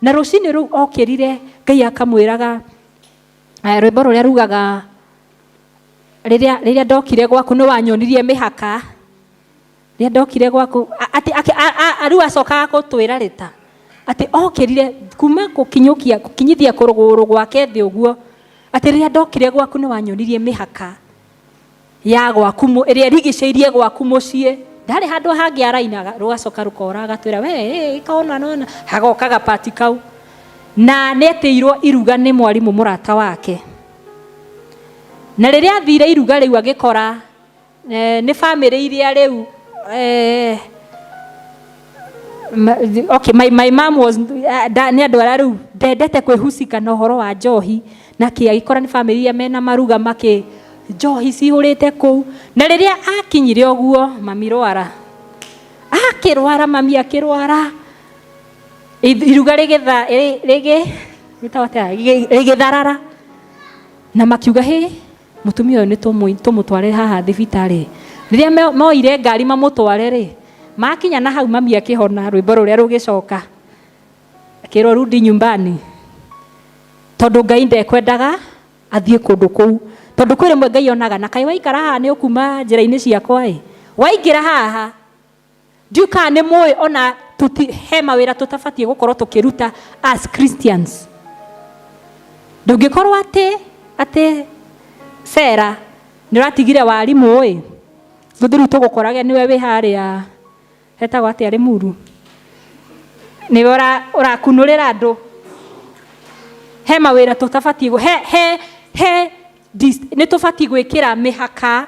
na rũcinĩ rũu okĩrire Ngai akamwĩraga rwĩmbo rũrĩa rugaga rĩrĩa ndokire gwaku nĩ wanyonirie mĩhaka, rĩrĩa ndokire gwaku atĩ rĩu acokaga gũtwĩra rĩta atĩ okĩrire kuma gũkinyũkia gũkinyithia kũrũgũrũ gwake thĩ ũguo, atĩ rĩrĩa ndokire gwaku nĩ wanyonirie mĩhaka ya gwaku ĩrĩa ĩrigicĩirie gwaku mũciĩ. Ndarĩ handũ hangĩ arainaga, rũgacoka rũkora agatwĩra we ĩka nona, hagoka gapati kau. Na nĩ etĩirwo iruga nĩ mwarimũ mũrata wake, na rĩrĩa athire iruga rĩu agĩkora nĩ bamĩrĩ iria rĩu okay, my mom was nĩ andũ arĩa rĩu ndendete kwĩhusika na ũhoro wa njohi na kĩ, agĩkora nĩ bamĩrĩ iria mena maruga makĩ njohi cihũrĩte kũu. Na rĩrĩa akinyire ũguo, mami rwara, akĩrwara, mami akĩrwara, iruga rĩgĩtha rĩgĩ rĩtagwo atĩa, rĩgĩtharara, na makiuga hĩ, mũtumia ũyũ nĩ tũmũtware haha thibitarĩ. Rĩrĩa moire ngari mamũtware rĩ, makinya na hau mami akĩhona, rwĩmbo rũrĩa rũgĩcoka akĩrwo rudi nyumbani, tondũ Ngai ndekwendaga athiĩ kũndũ kũu. Tondũ kwĩ rĩmwe Ngai onaga na kaĩ waikara haha nĩ ũkuma njĩra-inĩ ciakwa ĩ, waingĩra haha ndiũ kana nĩ mũĩ ona he mawĩra tũtabatiĩ gũkorwo tũkĩruta as Christians. Ndũngĩkorwo atĩ Sera nĩ ũratigire warimũ ĩ, tũthiĩ rĩu tũgũkorage nĩwe wĩ harĩa hetagwo atĩa Limuru, nĩwe ũrakunũrĩra andũ. He mawĩra tũtabatiĩ he nĩ tũbatiĩ gwĩkĩra mĩhaka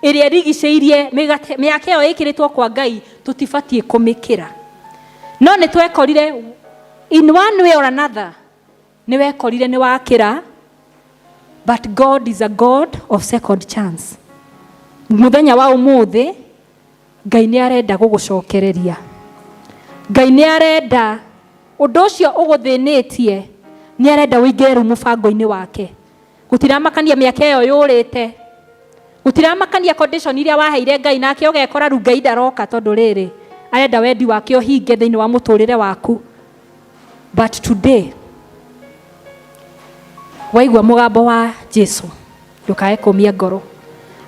ĩrĩa ĩrigicĩirie mĩhaka ĩyo ĩkĩrĩtwo kwa Ngai, tũtibatiĩ kũmĩkĩra. No nĩ twekorire in one way or another, nĩ wekorire nĩ wakĩra, but God is a God of second chance. Mũthenya wa ũmũthĩ Ngai nĩ arenda gũgũcokereria. Ngai nĩ arenda ũndũ ũcio ũgũthĩnĩtie, nĩ arenda ũingĩre rĩu mũbango-inĩ wake. Gũtiramakania mĩaka ĩyo yũrĩte, gũtiramakania condition iria waheire Ngai, nake ũgekora rĩu Ngai ndaroka, tondũ rĩrĩ arenda wendi wake ũhinge thĩinĩ wa mũtũrĩre waku. But today waigua mũgambo wa Jesu, ndũkae kũmia ngoro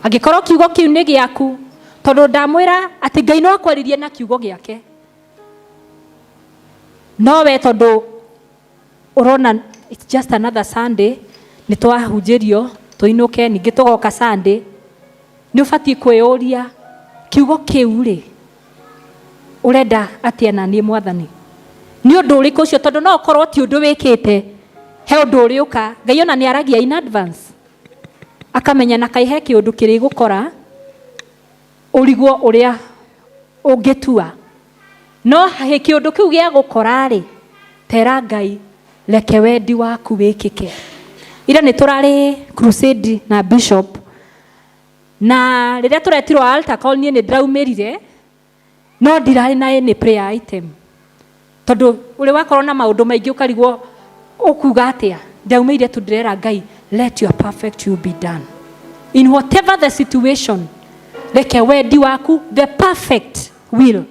angĩkorwo kiugo kĩu nĩ gĩaku, tondũ ndamwĩra atĩ Ngai no akwarĩrie na kiugo gĩake, no we tondũ ũrona it's just another Sunday, nĩ twahunjĩrio tũinũke, ningĩ tũgoka Sunday. Nĩ ũbatiĩ kwĩyũria kiugo kĩu rĩ, ũrenda atĩa na niĩ Mwathani? Nĩ ũndũ ũrĩkũ ũcio? Tondũ no ũkorwo ti ũndũ wĩkĩte, He ũndũ ũrĩũka. Ngai ona nĩ aragia in advance, akamenya na kaĩ he kĩũndũ kĩrĩgũkora ũrigwo ũrĩa ũngĩtua. No he kĩũndũ kĩu gĩa gũkora rĩ, tera Ngai, reke wendi waku wĩkĩke. Ira nĩ tũrarĩ crusade na bishop, na rĩrĩa tũretirwo altar call, niĩ nĩ ndĩraumĩrire, no ndirarĩ na any prayer item, tondũ ũrĩ wakorwo na maũndũ maingĩ ũkarigwo ũkuga atĩa. Ndaumĩire tu ndĩrera Ngai, "Let your perfect will be done in whatever the situation. Reke wendi waku, the perfect will."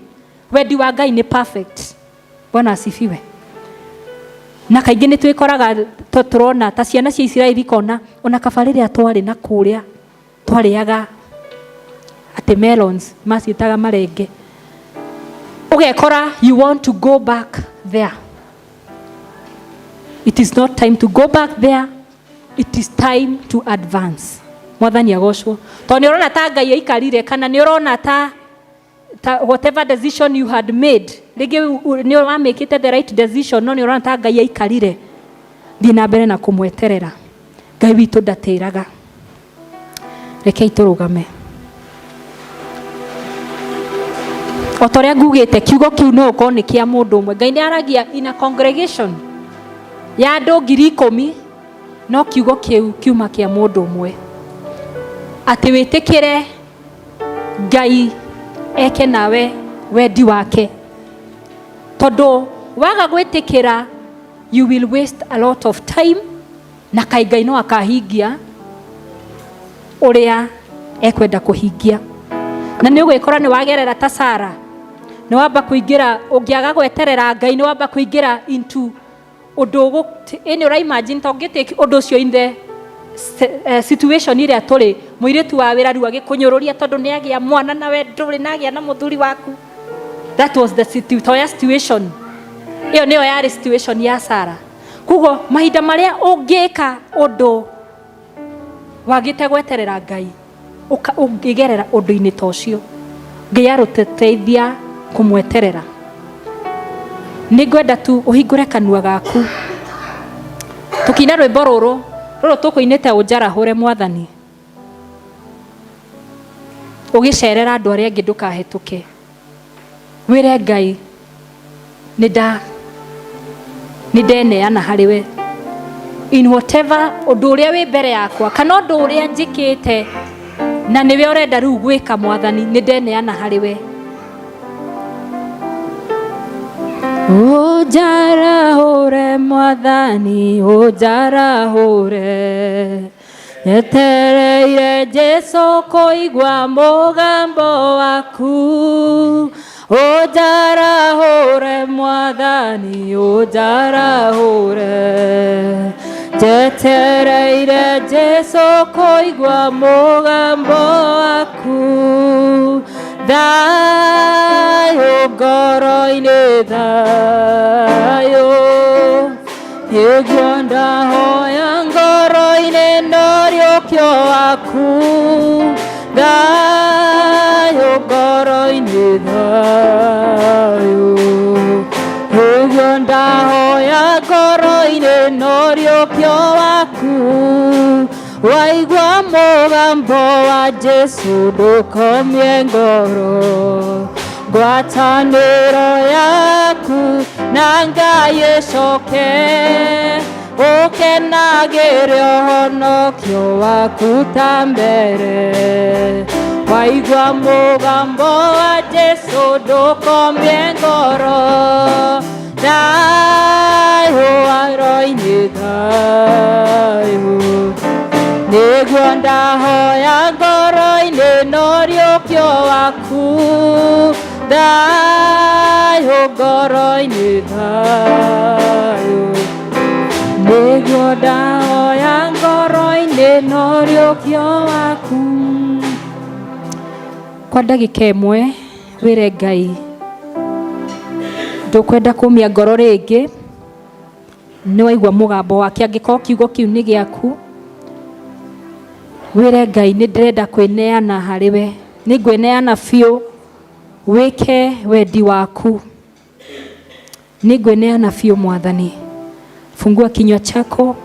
Wendi wa Ngai nĩ perfect. Bwana asifiwe. Na kaingĩ nĩ twĩkoraga tũrona ta ciana cia Isiraeli ikona ona kaba rĩrĩa twarĩ na kũrĩa twarĩaga atĩ melons, maciĩtaga marenge. Ũgekora you want to go back there. It is not time to go back there, it is time to advance. Mwathani agocwo. Tondũ nĩ ũrona ta Ngai aikarire, kana nĩ ũrona ta whatever decision you had made, rĩngĩ nĩ wamĩkĩte the right decision, no nĩ ũrona ta Ngai aikarire. Thiĩ na mbere na kũmweterera. Ngai witũ ndatĩraga. Rekei tũrũgame. O ta ũrĩa ngugĩte, kiugo kĩu no ũkorwo nĩ kĩa mũndũ ũmwe. Ngai nĩ aragia in a congregation ya andũ 10,000, no kiugo kĩu kiuma kĩa mũndũ ũmwe, atĩ wĩtĩkĩre Ngai eke nawe wendi wake, tondũ waga gwĩtĩkĩra, you will waste a lot of time, na kaĩ Ngai no akahingia ũrĩa ekwenda kũhingia. Na nĩ ũgwĩkora nĩ wagerera ta Sara, nĩ wamba kũingĩra. Ũngĩaga gweterera Ngai, nĩ wamba kũingĩra into ũndũ ĩnĩ. Ũra imagine ta ũngĩtake ũndũ ũcio in the situation ĩrĩa tũrĩ, mũirĩtu wa wĩra rĩu agĩkũnyũrũria tondũ nĩ agĩa mwana na we ndũrĩ na agĩa na mũthuri waku. That was the toya situation ĩyo nĩyo yarĩ situation ya Sara. Koguo mahinda marĩa ũngĩka ũndũ wagĩte gweterera Ngai, ũngĩgerera ũndũ-inĩ ta ũcio. Ngai arũteteithia kũmweterera. Nĩ ngwenda tu ũhingũre kanua gaku tũkĩina rwĩmbo rũrũ rũrũ tũkũinĩte, "Ũnjarahũre Mwathani". Ũgĩcerera andũ arĩa angĩ, ndũkahĩtũke, wĩre Ngai, nĩ ndeneana harĩ we in whatever ũndũ ũrĩa wĩ mbere yakwa, kana ũndũ ũrĩa njĩkĩte na nĩwe ũrenda rĩu gwĩka. Mwathani, nĩ ndeneana harĩ we. Ũnjarahũre Mwathani, ũnjarahũre. Nyetereire Jesu kũigua mũgambo waku. Ũnjarahũre Mwathani, ũnjarahũre. Njetereire Jesu kũigua mũgambo waku. Thayũ ngoro-inĩ, thayũ nĩguo ndahoya ngoro-inĩ, noriũkio waku. Thayũ ngoro-inĩ, thayũ nĩguo ndahoya ngoro-inĩ, noriũkio waku. Waigua mũgambo wa Jesu, ndũkomie ngoro. Ngwatanĩro yaku na Ngai ĩcoke, ũkenagĩre ũhonokio waku ta mbere. Waigua mũgambo wa Jesu, ndũkomie ngoro. Thayũ ngoro-inĩ, thayũ nĩguo ndahoya ngoro-inĩ, noriũkio waku. Thayũ ngoro-inĩ, thayũ nĩguo ndahoya ngoro-inĩ, noriũkio waku. Kwa ndagĩka ĩmwe wĩre Ngai ndũkwenda kũmia ngoro rĩngĩ. Nĩ waigua mũgambo wake, angĩkorwo kiugo kĩu nĩ gĩaku, wĩre Ngai, nĩ ndĩrenda kwĩneana harĩ we, nĩ ngwĩneana biũ wĩke wendi waku, nĩ ngwĩneana biũ Mwathani. Fungua kinywa chako.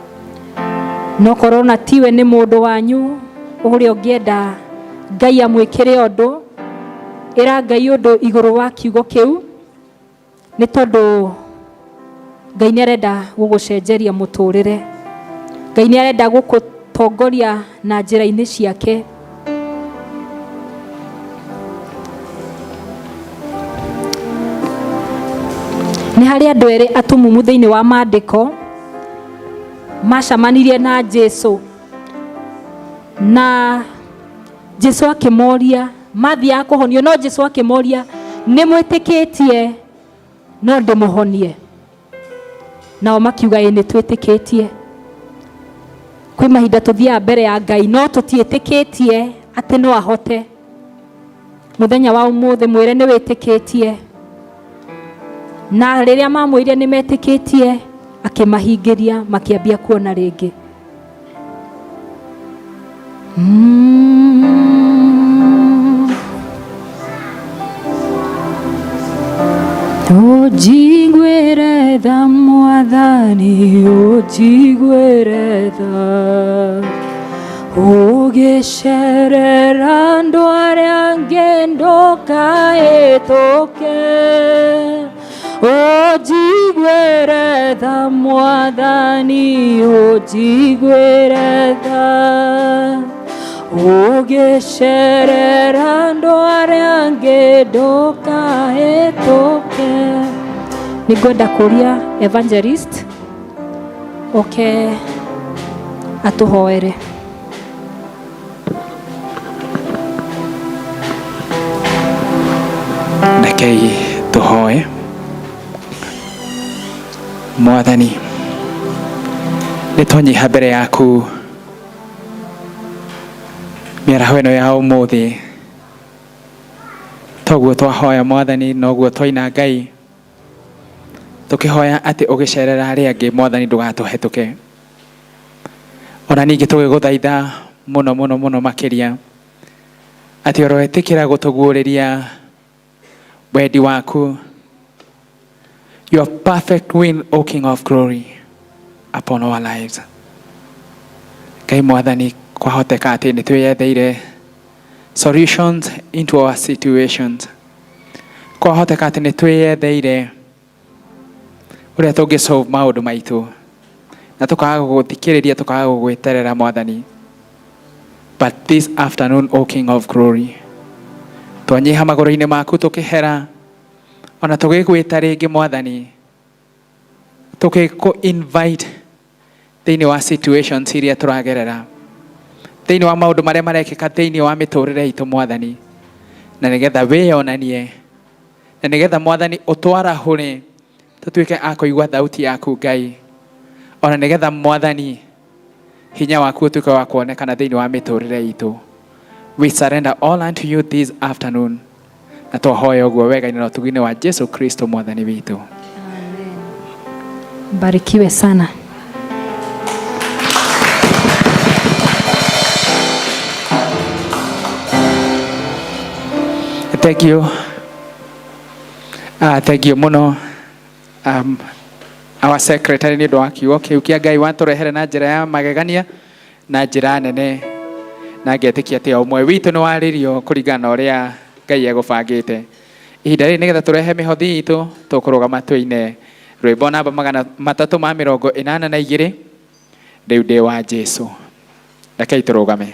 No korwo na tiwe nĩ mũndũ wanyu ũrĩa ũngĩenda Ngai amwĩkĩre ũndũ, ĩra Ngai ũndũ igũrũ wa kiugo kĩu, nĩ tondũ Ngai nĩ arenda gũgũcenjeria mũtũrĩre. Ngai nĩ arenda gũkũtongoria na njĩra-inĩ ciake. Nĩ harĩ andũ erĩ atumumu thĩinĩ wa maandĩko macamanirie na Jesu, na Jesu akĩmoria mathiaga kũhonio, no Jesu akĩmoria nĩ mwĩtĩkĩtie no ndĩmũhonie? Nao makiuga ĩ nĩ twĩtĩkĩtie. Kwĩ mahinda tũthiaga mbere ya Ngai no tũtiĩtĩkĩtie atĩ no ahote. Mũthenya wa ũmũthĩ mwĩre nĩ wĩtĩkĩtie, na rĩrĩa mamwĩrire nĩ metĩkĩtie akĩmahingĩria makĩambia kuona rĩngĩ. Ũnjiguĩre tha Mwathani, ũnjiguĩre tha, ũgĩcerera andũ arĩa angĩ ndũkahĩtũke. Ũnjiguĩre tha Mwathani, ũnjiguĩre tha, ũgĩcerera andũ arĩa angĩ ndũkahĩtũke. Nĩngwenda kũria evangelist oke atũhoere. Rekei tũhoe. Mwathani, nĩ twanyiha mbere yaku mĩaraho ĩno ya ũmũthĩ. Toguo twahoya Mwathani, noguo twaina Ngai tũkĩhoya atĩ ũgĩcerera arĩa angĩ Mwathani ndũgatũhetũke. Ona ningĩ tũgĩgũthaitha mũno mũno mũno makĩria atĩ ũroetĩkĩra gũtũguũrĩria wendi waku, your perfect will, O King of Glory, upon our lives. Ngai Mwathani, kwahoteka atĩ nĩ twĩyetheire solutions into our situations. Kwahoteka atĩ nĩ twĩyetheire ũrĩa tũngĩ solve maũndũ maitũ, na tũkaga gũgũthikĩrĩria, tũkaga gũgwĩterera Mwathani. But this afternoon, O King of Glory, twanyiha magũrũ-inĩ maku tũkĩhera, ona tũgĩgwĩta rĩngĩ Mwathani, tũgĩkũ invite thĩinĩ wa situations iria tũragerera, thĩinĩ wa maũndũ marĩa marekĩka thĩinĩ wa mĩtũrĩre itũ Mwathani, na nĩgetha wĩyonanie, na nĩgetha Mwathani ũtwarahũre tũtuĩke a kũigua thauti yaku Ngai, ona nĩgetha Mwathani hinya waku ũtuĩke wa kuonekana thĩinĩ wa mĩtũrĩre itũ. We surrender all unto you this afternoon, na twahoya ũguo wega-inĩ na ũtugi-inĩ wa Jesu Kristo Mwathani witũ. Mbarikiwe sana. Thank you. Thank you mũno our secretary nĩ ũndũ wa kiugo kĩu kĩa Ngai watũrehere na njĩra ya magegania na njĩra nene, na ngetĩkia atĩ o ũmwe witũ nĩ warĩrio kũringana na ũrĩa Ngai egũbangĩte. Ihinda rĩrĩ nĩgetha tũrehe mĩhothi itũ, tũkũrũgama tũine rwĩmbo namba 382, rĩu ndĩ wa Jesu. Rekei tũrũgame.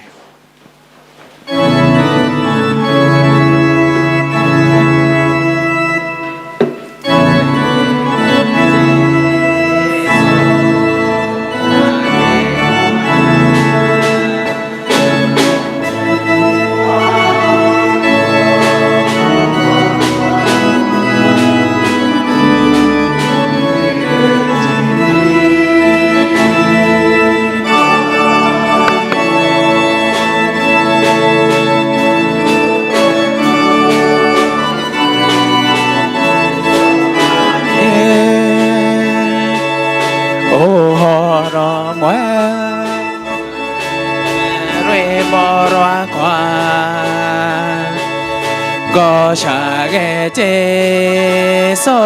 Ngocage Jesũ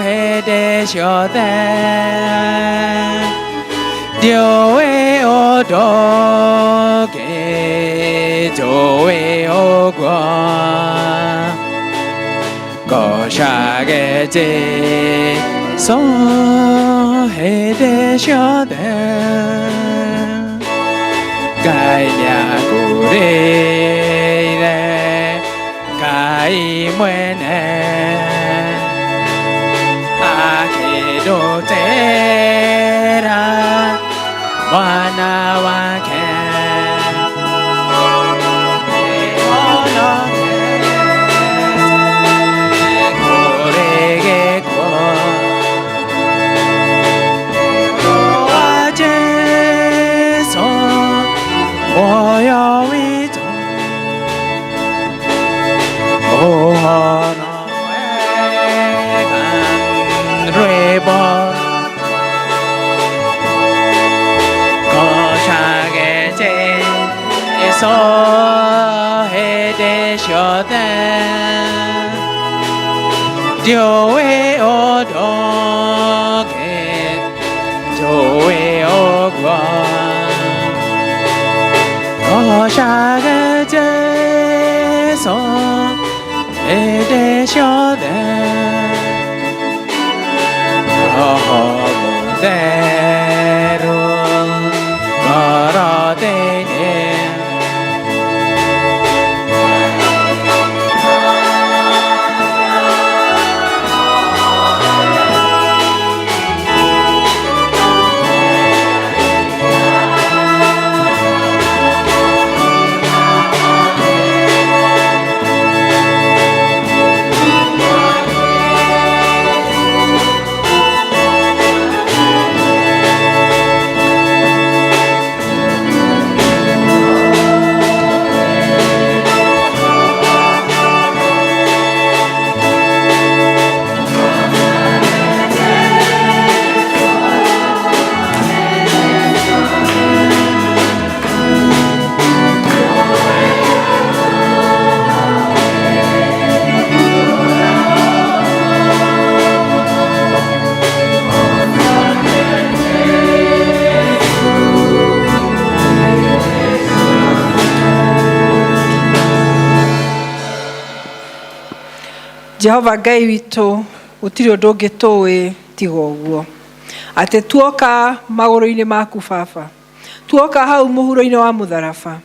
hĩndĩ ciothe, ndiũĩ ũndũ ũngĩ, njũĩ ũguo. Ngocage Jesũ hĩndĩ ciothe, Ngai nĩangũrĩire, Ngai mwene akĩndutĩra mwana wake. Nĩhonokete kũrĩ gĩkuũ. Wa Jesũ muoyo witũ, ũhoro mwega rwĩmbo. Ngocage Jesũ hĩndĩ ciothe, ndiũĩ ũndũ ũngĩ, njũĩ ũguo. Ngocage Jesũ hĩndĩ ciothe, Roho Mũtheru ngoro thĩinĩ. Jehova Ngai witũ, gũtirĩ ũndũ ũngĩ tũĩ tiga ũguo, atĩ tuoka magũrũ-inĩ maku baba, tuoka hau mũhuro-inĩ wa mũtharaba,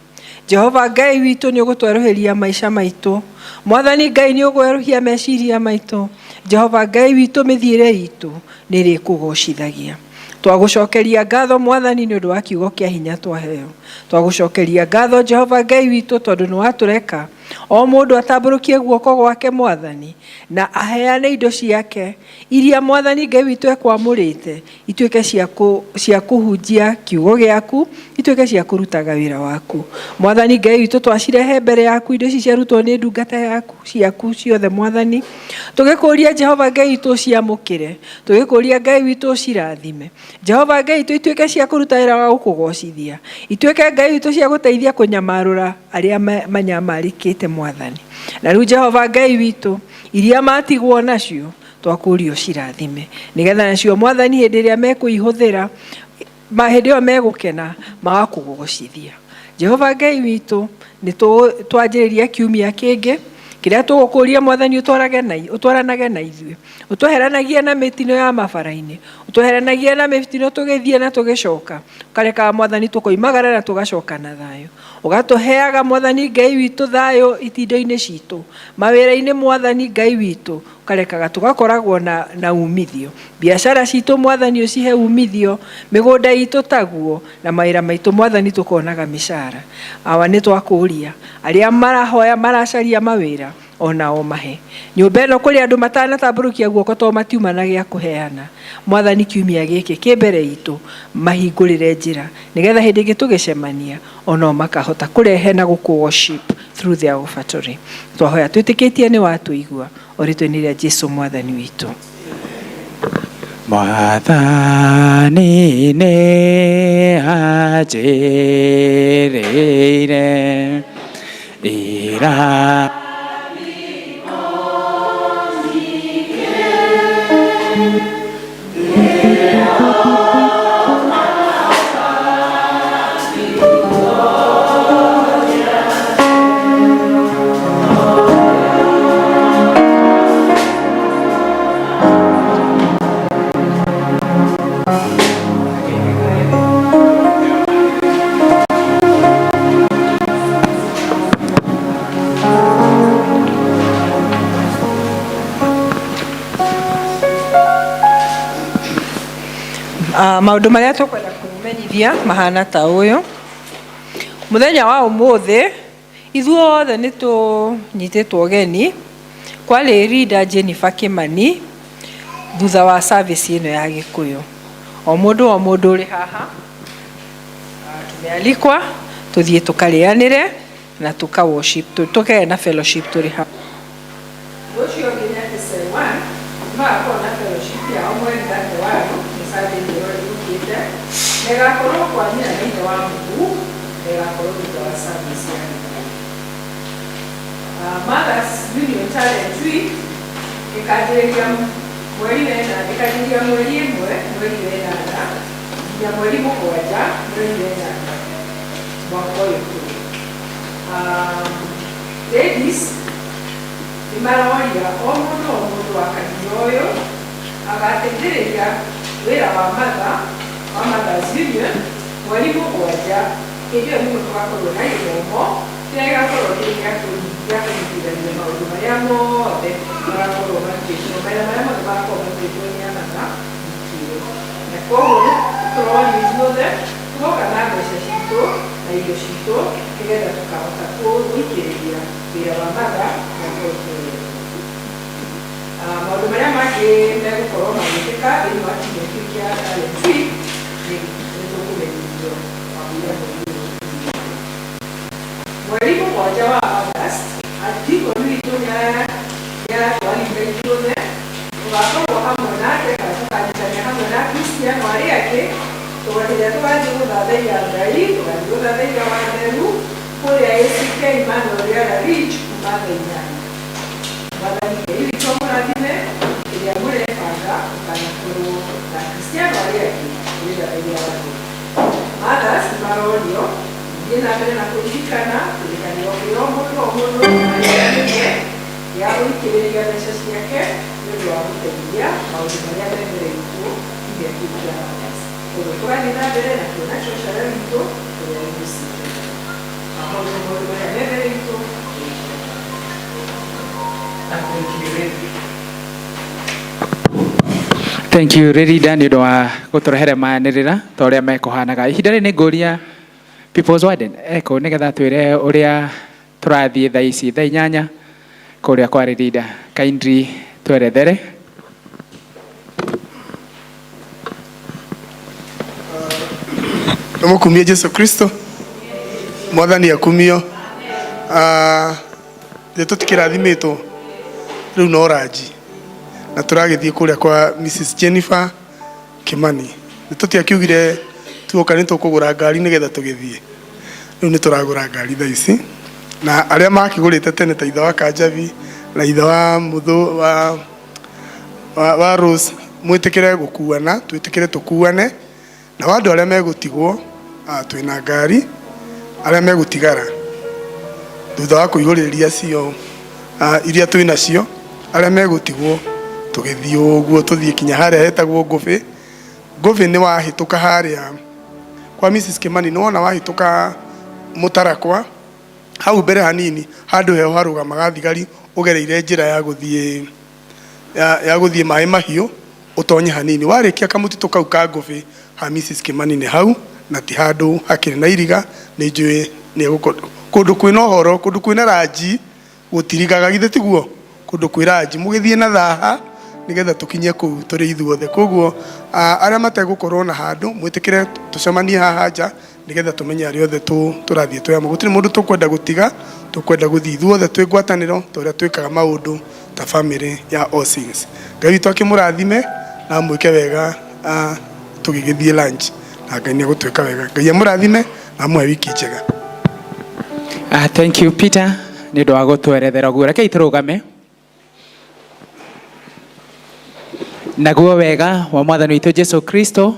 Jehova Ngai witũ, nĩ ũgũtwerũhĩria maica maitũ. Mwathani Ngai, nĩ ũgwerũhia meciria maitũ. Jehova Ngai witũ, mĩthiĩre itũ nĩ ĩrĩkũgocithagia. Twagũcokeria ngatho Mwathani nĩ ũndũ wa kiugo kĩa hinya twaheo. Twagũcokeria ngatho Jehova Ngai witũ, tondũ nĩ watũreka o mũndũ atambũrũkie guoko gwake Mwathani, na aheane indo ciake iria Mwathani Ngai witũ ekwamũrĩte ituĩke cia kũhunjia kiugo gĩaku, ituĩke cia kũrutaga wĩra waku. Mwathani Ngai witũ, twacirehe mbere yaku indo ici ciarutwo nĩ ndungata yaku ciaku ciothe Mwathani, tũgĩkũria Jehova Ngai witũ ũciamũkĩre, tũgĩkũria Ngai witũ ũcirathime. Jehova Ngai witũ, ituĩke cia kũruta wĩra wa gũkũgocithia, ituĩke Ngai witũ cia gũteithia kũnyamarũra arĩa manyamarĩkĩte Mwathani. Na rĩu Jehova Ngai witũ, iria matigwo nacio twakũria ũcirathime, nĩgetha nacio Mwathani hĩndĩ ĩrĩa mekũihũthĩra, hĩndĩ ĩyo megũkena magakũgocithia. Jehova Ngai witũ, nĩ twanjĩrĩria kiumia kĩngĩ kĩrĩa tũgũkũria Mwathani ũtwaranage na ithuĩ, ũtweheranagie na mĩtino ya mabara-inĩ, ũtweheranagie na mĩtino tũgĩthiĩ na tũgĩcoka, ũkarekaga Mwathani tũkoimagara na tũgacoka na thayũ, ũgatũheaga Mwathani Ngai witũ thayũ itindo-inĩ citũ, mawĩra-inĩ Mwathani Ngai witũ, ũkarekaga tũgakoragwo na umithio, biacara citũ Mwathani ũcihe umithio, mĩgũnda itũ taguo, na mawĩra maitũ Mwathani tũkonaga mĩcara. Awa, nĩ twakũria arĩa marahoya maracaria mawĩra onao mahe. Nyũmba ĩno kũrĩ andũ matanatambũrũkia guoko tondũ matiuma na gĩa kũheana. Mwathani, kiumia gĩkĩ kĩ mbere itũ mahingũrĩre njĩra, nĩgetha hĩndĩ ĩngĩ tũgĩcemania onao makahota kũrehe na gũkũ worship through their offertory. Twahoya twĩtĩkĩtie nĩ watũigua, o rĩtwa-inĩ rĩa Jesu Mwathani witũ. Mwathani nĩ anjĩrĩire ira. Maũndũ marĩa tũkwenda kũmenyithia mahana ta ũyũ. Mũthenya wa ũmũthĩ ithuothe nĩ tũnyitĩtwo ũgeni kwa Lĩrinda Jennifer Kimani thutha wa service ĩno ya Gĩkũyũ. O mũndũ o mũndũ ũrĩ haha tumealikwa tũthiĩ tũkarĩanĩre na tũka worship, tũkagĩa na fellowship tũrĩ hamwe. Ũcio ũngĩ nĩ atĩ Cell One magakorwo na fellowship yao mweri 31, nĩ Sunday ĩyo yũkĩte, na ĩgakorwo kwa nyina na ithe wa Mũhu, na ĩgakorwo thutha wa service ya Gĩkũyũ. Mothers Union Talent Week ĩkanjĩrĩria mweri wena, ĩkanjĩrĩria mweri 1 mweri wa 8 nginya mweri 7 mweri wa 8 mwaka ũyũ tũrĩ. Ladies nĩ maroria o mũndũ o mũndũ wa kanitha ũyũ agateithĩrĩria wĩra wa mother wa Mothers Union mweri 7. Hĩndĩ ĩyo nĩguo tũgakorwo na gĩthomo kĩrĩa gĩgakorwo kĩrĩ gĩa kũnyitithania maũndũ marĩa mothe magakorwo marutĩtwo, mawĩra marĩa mothe magakorwo marutĩtwo nĩ amatha wiki ĩyo. Na koguo tũrorio ithuothe tũgoka na mbeca citũ na irio citũ nĩgetha tũkahota gũikĩrĩria wĩra wa matha mwaka ũyũ tũrĩ. Maũndũ marĩa mangĩ megũkorwo magĩkĩka thĩinĩ wa kiumia kĩu kĩa Talent Week nĩ tũkũmenyithio kamũira mweri ũyũ ũkinyĩte. Mweri 7 wa August, deacon witũ nĩ aratwarithia ithuothe tũgakorwo hamwe nake kana tũkanyitanĩra hamwe na Akristiano arĩa angĩ tũgathiĩ tũgathiĩ gũthathaiya Ngai, tũgathiĩ gũthathaiya Watheru kũrĩa ACK Emmanuel Riara Ridge kuma thaa 8. Mwathani Ngai witũ amũrathime ĩrĩa mũrebanga mũkanakorwo na Akristiano arĩa angĩ mũgĩthathaiya Watheru. Mothers nĩ marorio mũthiĩ na mbere na kũririkana kĩrĩkanĩro kĩa o mũndũ o mũndũ arĩa gĩa gũikĩrĩria mbeca ciake nĩ ũndũ wa gũteithia maũndũ marĩa me mbere itũ kiumia kĩu kĩa Mothers. Koguo tũgathiĩ na mbere na kuona treasurer witũ ũrĩa wĩ mũciĩ. Maũndũ maũndũ marĩa me mbere itũ. Thank you, Lady. Thank you, Ririda, nĩ ũndũ wa gũtũrehere manĩrĩra ta ũrĩa mekũhanaga. Ihinda rĩrĩ nĩ ngũria People's Warden eko nĩgetha twĩre ũrĩa tũrathiĩ thaa ici thaa 8 kũrĩa kwa Ririda. Kindly twerethere. Tumukumie Jesu Kristo. Mwathani akumio. Ithuĩ tũtikĩrathimĩtwo rĩu no ranji na tũragĩthiĩ kũrĩa kwa Mrs Jennifer Kimani. Nĩ tũtiakiugire tuoka nĩ tũkũgũra ngari nĩgetha tũgĩthiĩ. Rĩu nĩ tũragũra ngari thaa ici na arĩa makĩgũrĩte tene ta ithe wa Kanjabi na ithe wa Mũthũ wa Rose, mwĩtĩkĩre gũkuana, twĩtĩkĩre tũkuane na andũ arĩa megũtigwo, twĩna ngari arĩa megũtigara thutha wa kũihũrĩrĩria cio iria twĩ nacio, arĩa megũtigwo tũgĩthiĩ ũguo tũthiĩ kinya harĩa hetagwo Ngũbĩ. Ngũbĩ nĩ wahĩtũka harĩa kwa Mrs Kimani, nĩ wona wahĩtũka mũtarakwa hau mbere hanini, handũ heho harũgamaga thigari, ũgereire njĩra ya gũthiĩ ya gũthiĩ maĩ mahiũ, ũtonye hanini, warĩkia kamũtitũ kau ka Ngũbĩ ha Mrs Kimani nĩ hau, na ti handũ hakĩrĩ na iriga. Nĩ njũĩ nĩ kũndũ kwĩna ũhoro, kũndũ kwĩna ranji gũtirigaga, githĩ tiguo? Kũndũ kwĩ ranji mũgĩthiĩ na thaha nĩgetha tũkinye kũu tũrĩ ithuothe. Koguo arĩa mategũkorwo na handũ mwĩtĩkĩre tũcemanie haha nja nĩgetha tũmenye arĩa othe tũrathiĩ twĩ hamwe. Gũtirĩ mũndũ tũkwenda gũtiga, tũkwenda gũthiĩ ithuothe twĩ ngwatanĩro ta ũrĩa twĩkaga maũndũ ta family ya All Saints. Ngai witũ akĩmũrathime na amwĩke wega, tũgĩgĩthiĩ lunch na Ngai nĩ egũtwĩka wega. Ngai amũrathime na amũhe wiki njega. Thank you Peter nĩ ũndũ wa gũtwerethera ũguo. Rekei tũrũgame naguo wega wa Mwathani witũ Jesu Kristo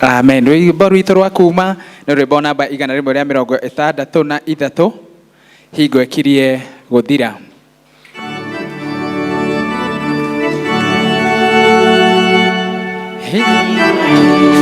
amen. Rwĩmbo rwitũ rwa kuma nĩ rwĩmbo namba 163, hingo ĩkirie gũthira. Hingo